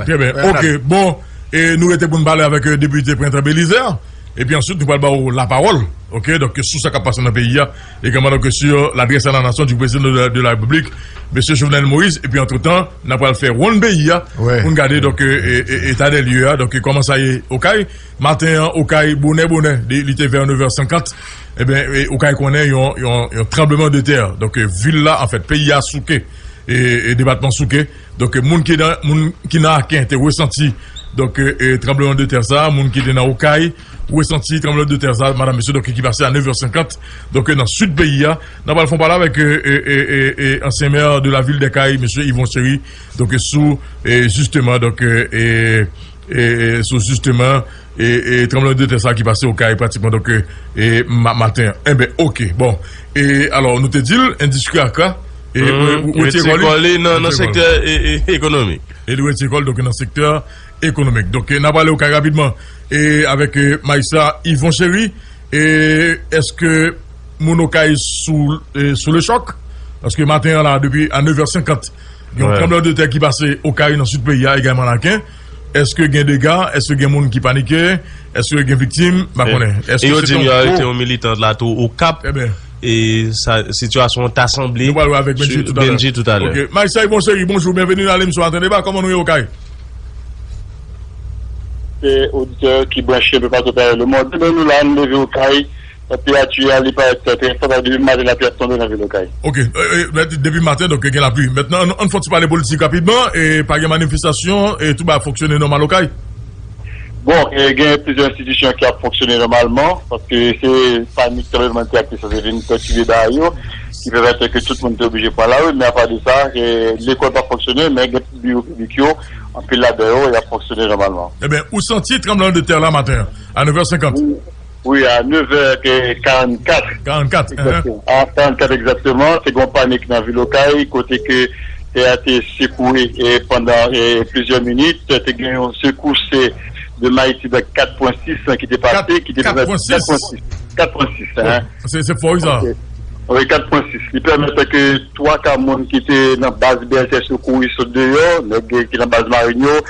Trè byen, oke, bon. E nou rete pou n pale avèk, e, depite Prentan Belizaire. Epi answit, nou pral ba w lapawòl, oke, donk, sou sa k ap pase nan peyi a, egalman, donk, sur l'adresse à la nation du président de la, de la République, mesye Jovenel Moïse. Epi, antretan, n ap pral fè wonn peyi a pou n gade, donk, e, e, e, eta dè lye a, donk, kòman sa ye Okay. Maten an, Okay, bonè, bonè, li, li te vè nèf è senkant. Enben, e, Okay konnen yon, yon, yon tranbleman de tè. Donk, e, vil la, anfèt, peyi a souke. E, e depatman souke. Donk, moun ki nan, moun ki nan Aken te resanti, donk, e, e, tranbleman de tè sa, moun ki te nan Okay resanti tranbleman de tè sa, madam, mesye, donk, ki pase a nèf è senkant, donk, e, nan sid peyi a. N ap al fè yon pale avèk, e, e, e, e, e, ansyen mè de la vil dè Kay, mesye Yvon Chéry, donk, e, sou, e, jisteman, donk, e, e, e, e, sou jisteman, e, e, tranbleman de tè sa ki pase Okay pratikman, donk, e, e, ma-, maten an. Enben, oke, bon. E, alò, nou te di l, endistri Akra, e, ou, ou retire kò li nan, nan sektè, e, e, ekonomik. E li retire kò l, donk, nan sektè ekonomik. Donk, e, n ap pale Okay rapidman. E, avèk, e, majistra Yvon Chéry, e, èske moun Okay sou, e, sou le chòk? Paske maten an la, depi a nèf è senkant, gen yon tranbleman de tè ki pase Okay nan sid peyi a, egalman Aken. Èske gen dega? Èske gen moun ki panike? Èske gen viktim? M pa konnen. E yo di m yo arete yon militan la tou Okap. E sa, sitiyasyon an ta sanble. Nou pral wè avèk Benji toutalè. Benji toutalè. Ok. Majistra Yvon Chéry, bonjou, byenveni nan lemisyon Maten Deba. Kòman nou ye Okay? Se oditè ki branche enpe patou atravè lemonn. Ebyen, nou la, nou leve Okay. Tanperati a, li parèt trè fò, sa vle di depi maten lapli ap tonbe nan vil Okay. Ok, euh, euh, depi maten, donk, gen lapli. Mentnan, ann, ann fè yon ti pale politik rapidman, e pa gen manifestasyon, e tout bagay ap fonksyone nòmal Okay? Bon, e gen plizyè enstitisyon ki ap fonksyone nòmalman, paske se panik tranblemanntè a ki sanse vin pètibe bagay yo, ki pèmèt ke tout moun te oblije pran lari, men apa de sa, e, lekòl p ap fonksyone, men gen biwo piblik yo, anpil ladan yo, y ap fonksyone nòmalman. Ebyen, ou santi tranblemanntè la maten an, a nèf è senkant? Wi, wi, a nèf è karannkat. Karannkat, hein? Egzakteman. A karannkat egzakteman, te gen yon panik nan vil Okay, kote ke tè a te sekouye, e, pandan, e, plizyè minit. Te gen yon sekous de magnitid kat pwen sis ki te pase, ki te kat pwen sis. Kat pwen sis, hein. Se, se fò, wi, sa. Ok. Wi, kat pwen sis. Li pèmèt ke twa ka moun ki te nan baz B S S yo kouri sot deyò, nèg ki nan baz marin yo,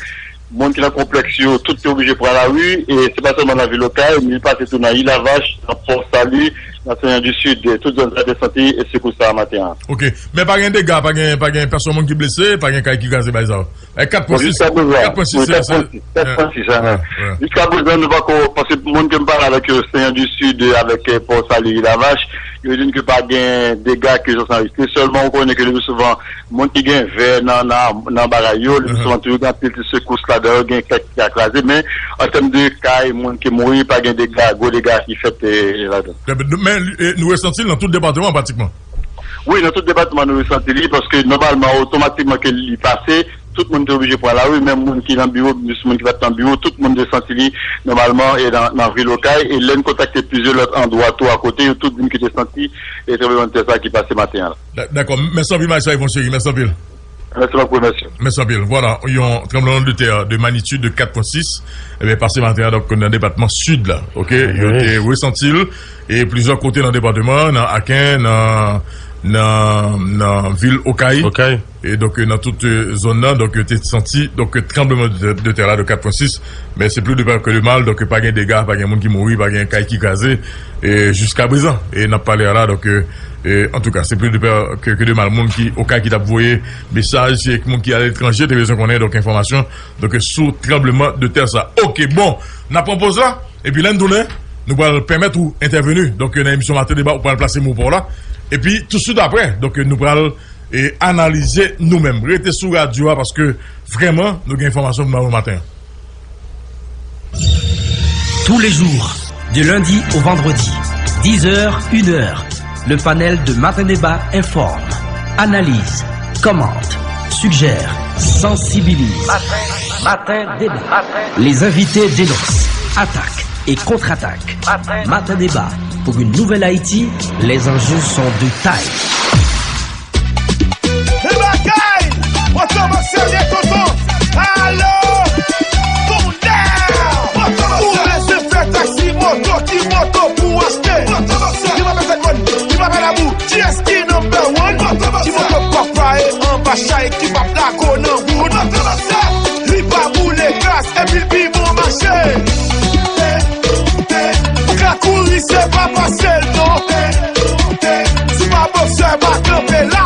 moun ki nan konplèks yo, tout te oblije pran lari, e se pa sèlman nan vil Okay, men li pase tou nan Île à Vache, nan Port Salut, nan Saint-Jean-du-Sud, e tout zòn sa te santi e sekous sa a maten an. Ok. Men pa gen dega, pa gen, pa gen pèsonn moun ki blese, pa gen kay ki kraze, bay sa. E kat pwen sis. Bon, jiska prezan, kat pwen sis, wi, se, kat pwen sis, kat pwen sis, hein. Jiska prezan, nou pako, paske moun ke m pale avèk yo, Saint-Jean-du-Sud, avèk, e, Port Salut, Île à Vache, yo di n ke pa gen dega ke jan sa rive. Sèlman, ou konnen ke lepi souvan, moun ki gen vè nan, nan, nan bagay yo, lepi souvan toujou gen anpil ti sekous ladan yo, gen kèk ki ka kraze, men an tèm de kay, moun ki mouri, pa gen dega, gwo dega ki fèt, e, ladan. Men, e, nou resanti l nan tout depatman an pratikman. Wi, nan tout depatman nou resanti li, paske nòmalman, otomatikman ke li pase, tout moun te oblije pran lari, menm moun ki nan biwo, jis moun ki pa t nan biwo, tout moun te santi li nòmalman e nan, nan vil Okay, e lè n kontakte plizyè lòt andwa tou akote, yo tout di n ke te santi e tranblemanntè sa ki pase maten an la. Da-, dakò, mèsi anpil, Maestro Yvon Chéry, mèsi anpil. Mèsi anpil, mèsi. Mèsi anpil. Vwala, yon tranblemanntè de magnitid de kat pwen sis, ebyen, pase maten an, donk, nan depatman Sid la, ok? Yo te resanti l, e plizyè kote nan depatman, nan Aken, nan, nan, nan vil Okay. Okay. E donk, nan tout, e, zòn nan, donk, yo te santi, donk, tranblemanntè de tè la de kat pwen sis, men se plis de pè ke de mal, donk, pa gen dega, pa gen moun ki mouri, pa gen kay ki kraze, e jiska prezan, e n ap pale a la, donk, e, e, antouka, se plis de pè ke, ke de mal, moun ki, Okay ki t ap voye mesaj, e moun ki aletranje, te bezwen konnen, donk, enfòmasyon, donk, sou tranblemanntè sa. Ok, bon, n ap pran poz la, epi lè n tounen, nou pral pèmèt ou entèveni, donk, nan emisyon Maten Deba, ou pral plase mo pa w la, epi touswit apre, donk, nou pral e analize nou menm. Rete sou radyo a paske vrèman nou gen enfòmasyon pou nou maten an. Tous les jours, du lundi au vendredi, dix heures, une heure, le panel de Matin Débat informe, analyse, commente, suggère, sensibilise. Matin, matin débat. Les invités dénoncent, attaquent et contre-attaquent. Matin débat, pour une nouvelle Haïti, les enjeux sont de taille. Bagay! Moto, moto serye, tonton! Alo! Tonnè! Moto, moto! Ou bezwen fè taksi moto, ki moto pou achte? Moto, moto! Ki pa bezwen konn, ki pa pa labou, kiyès ki number one? Moto, moto! Ki moto papa e anba chay, ki pap lago nan wood? Moto, moto! Li pa boule gaz, epi l pi bon mache. Ka kouri, se pa pase l non. Si pa boksè, pa kanpe la.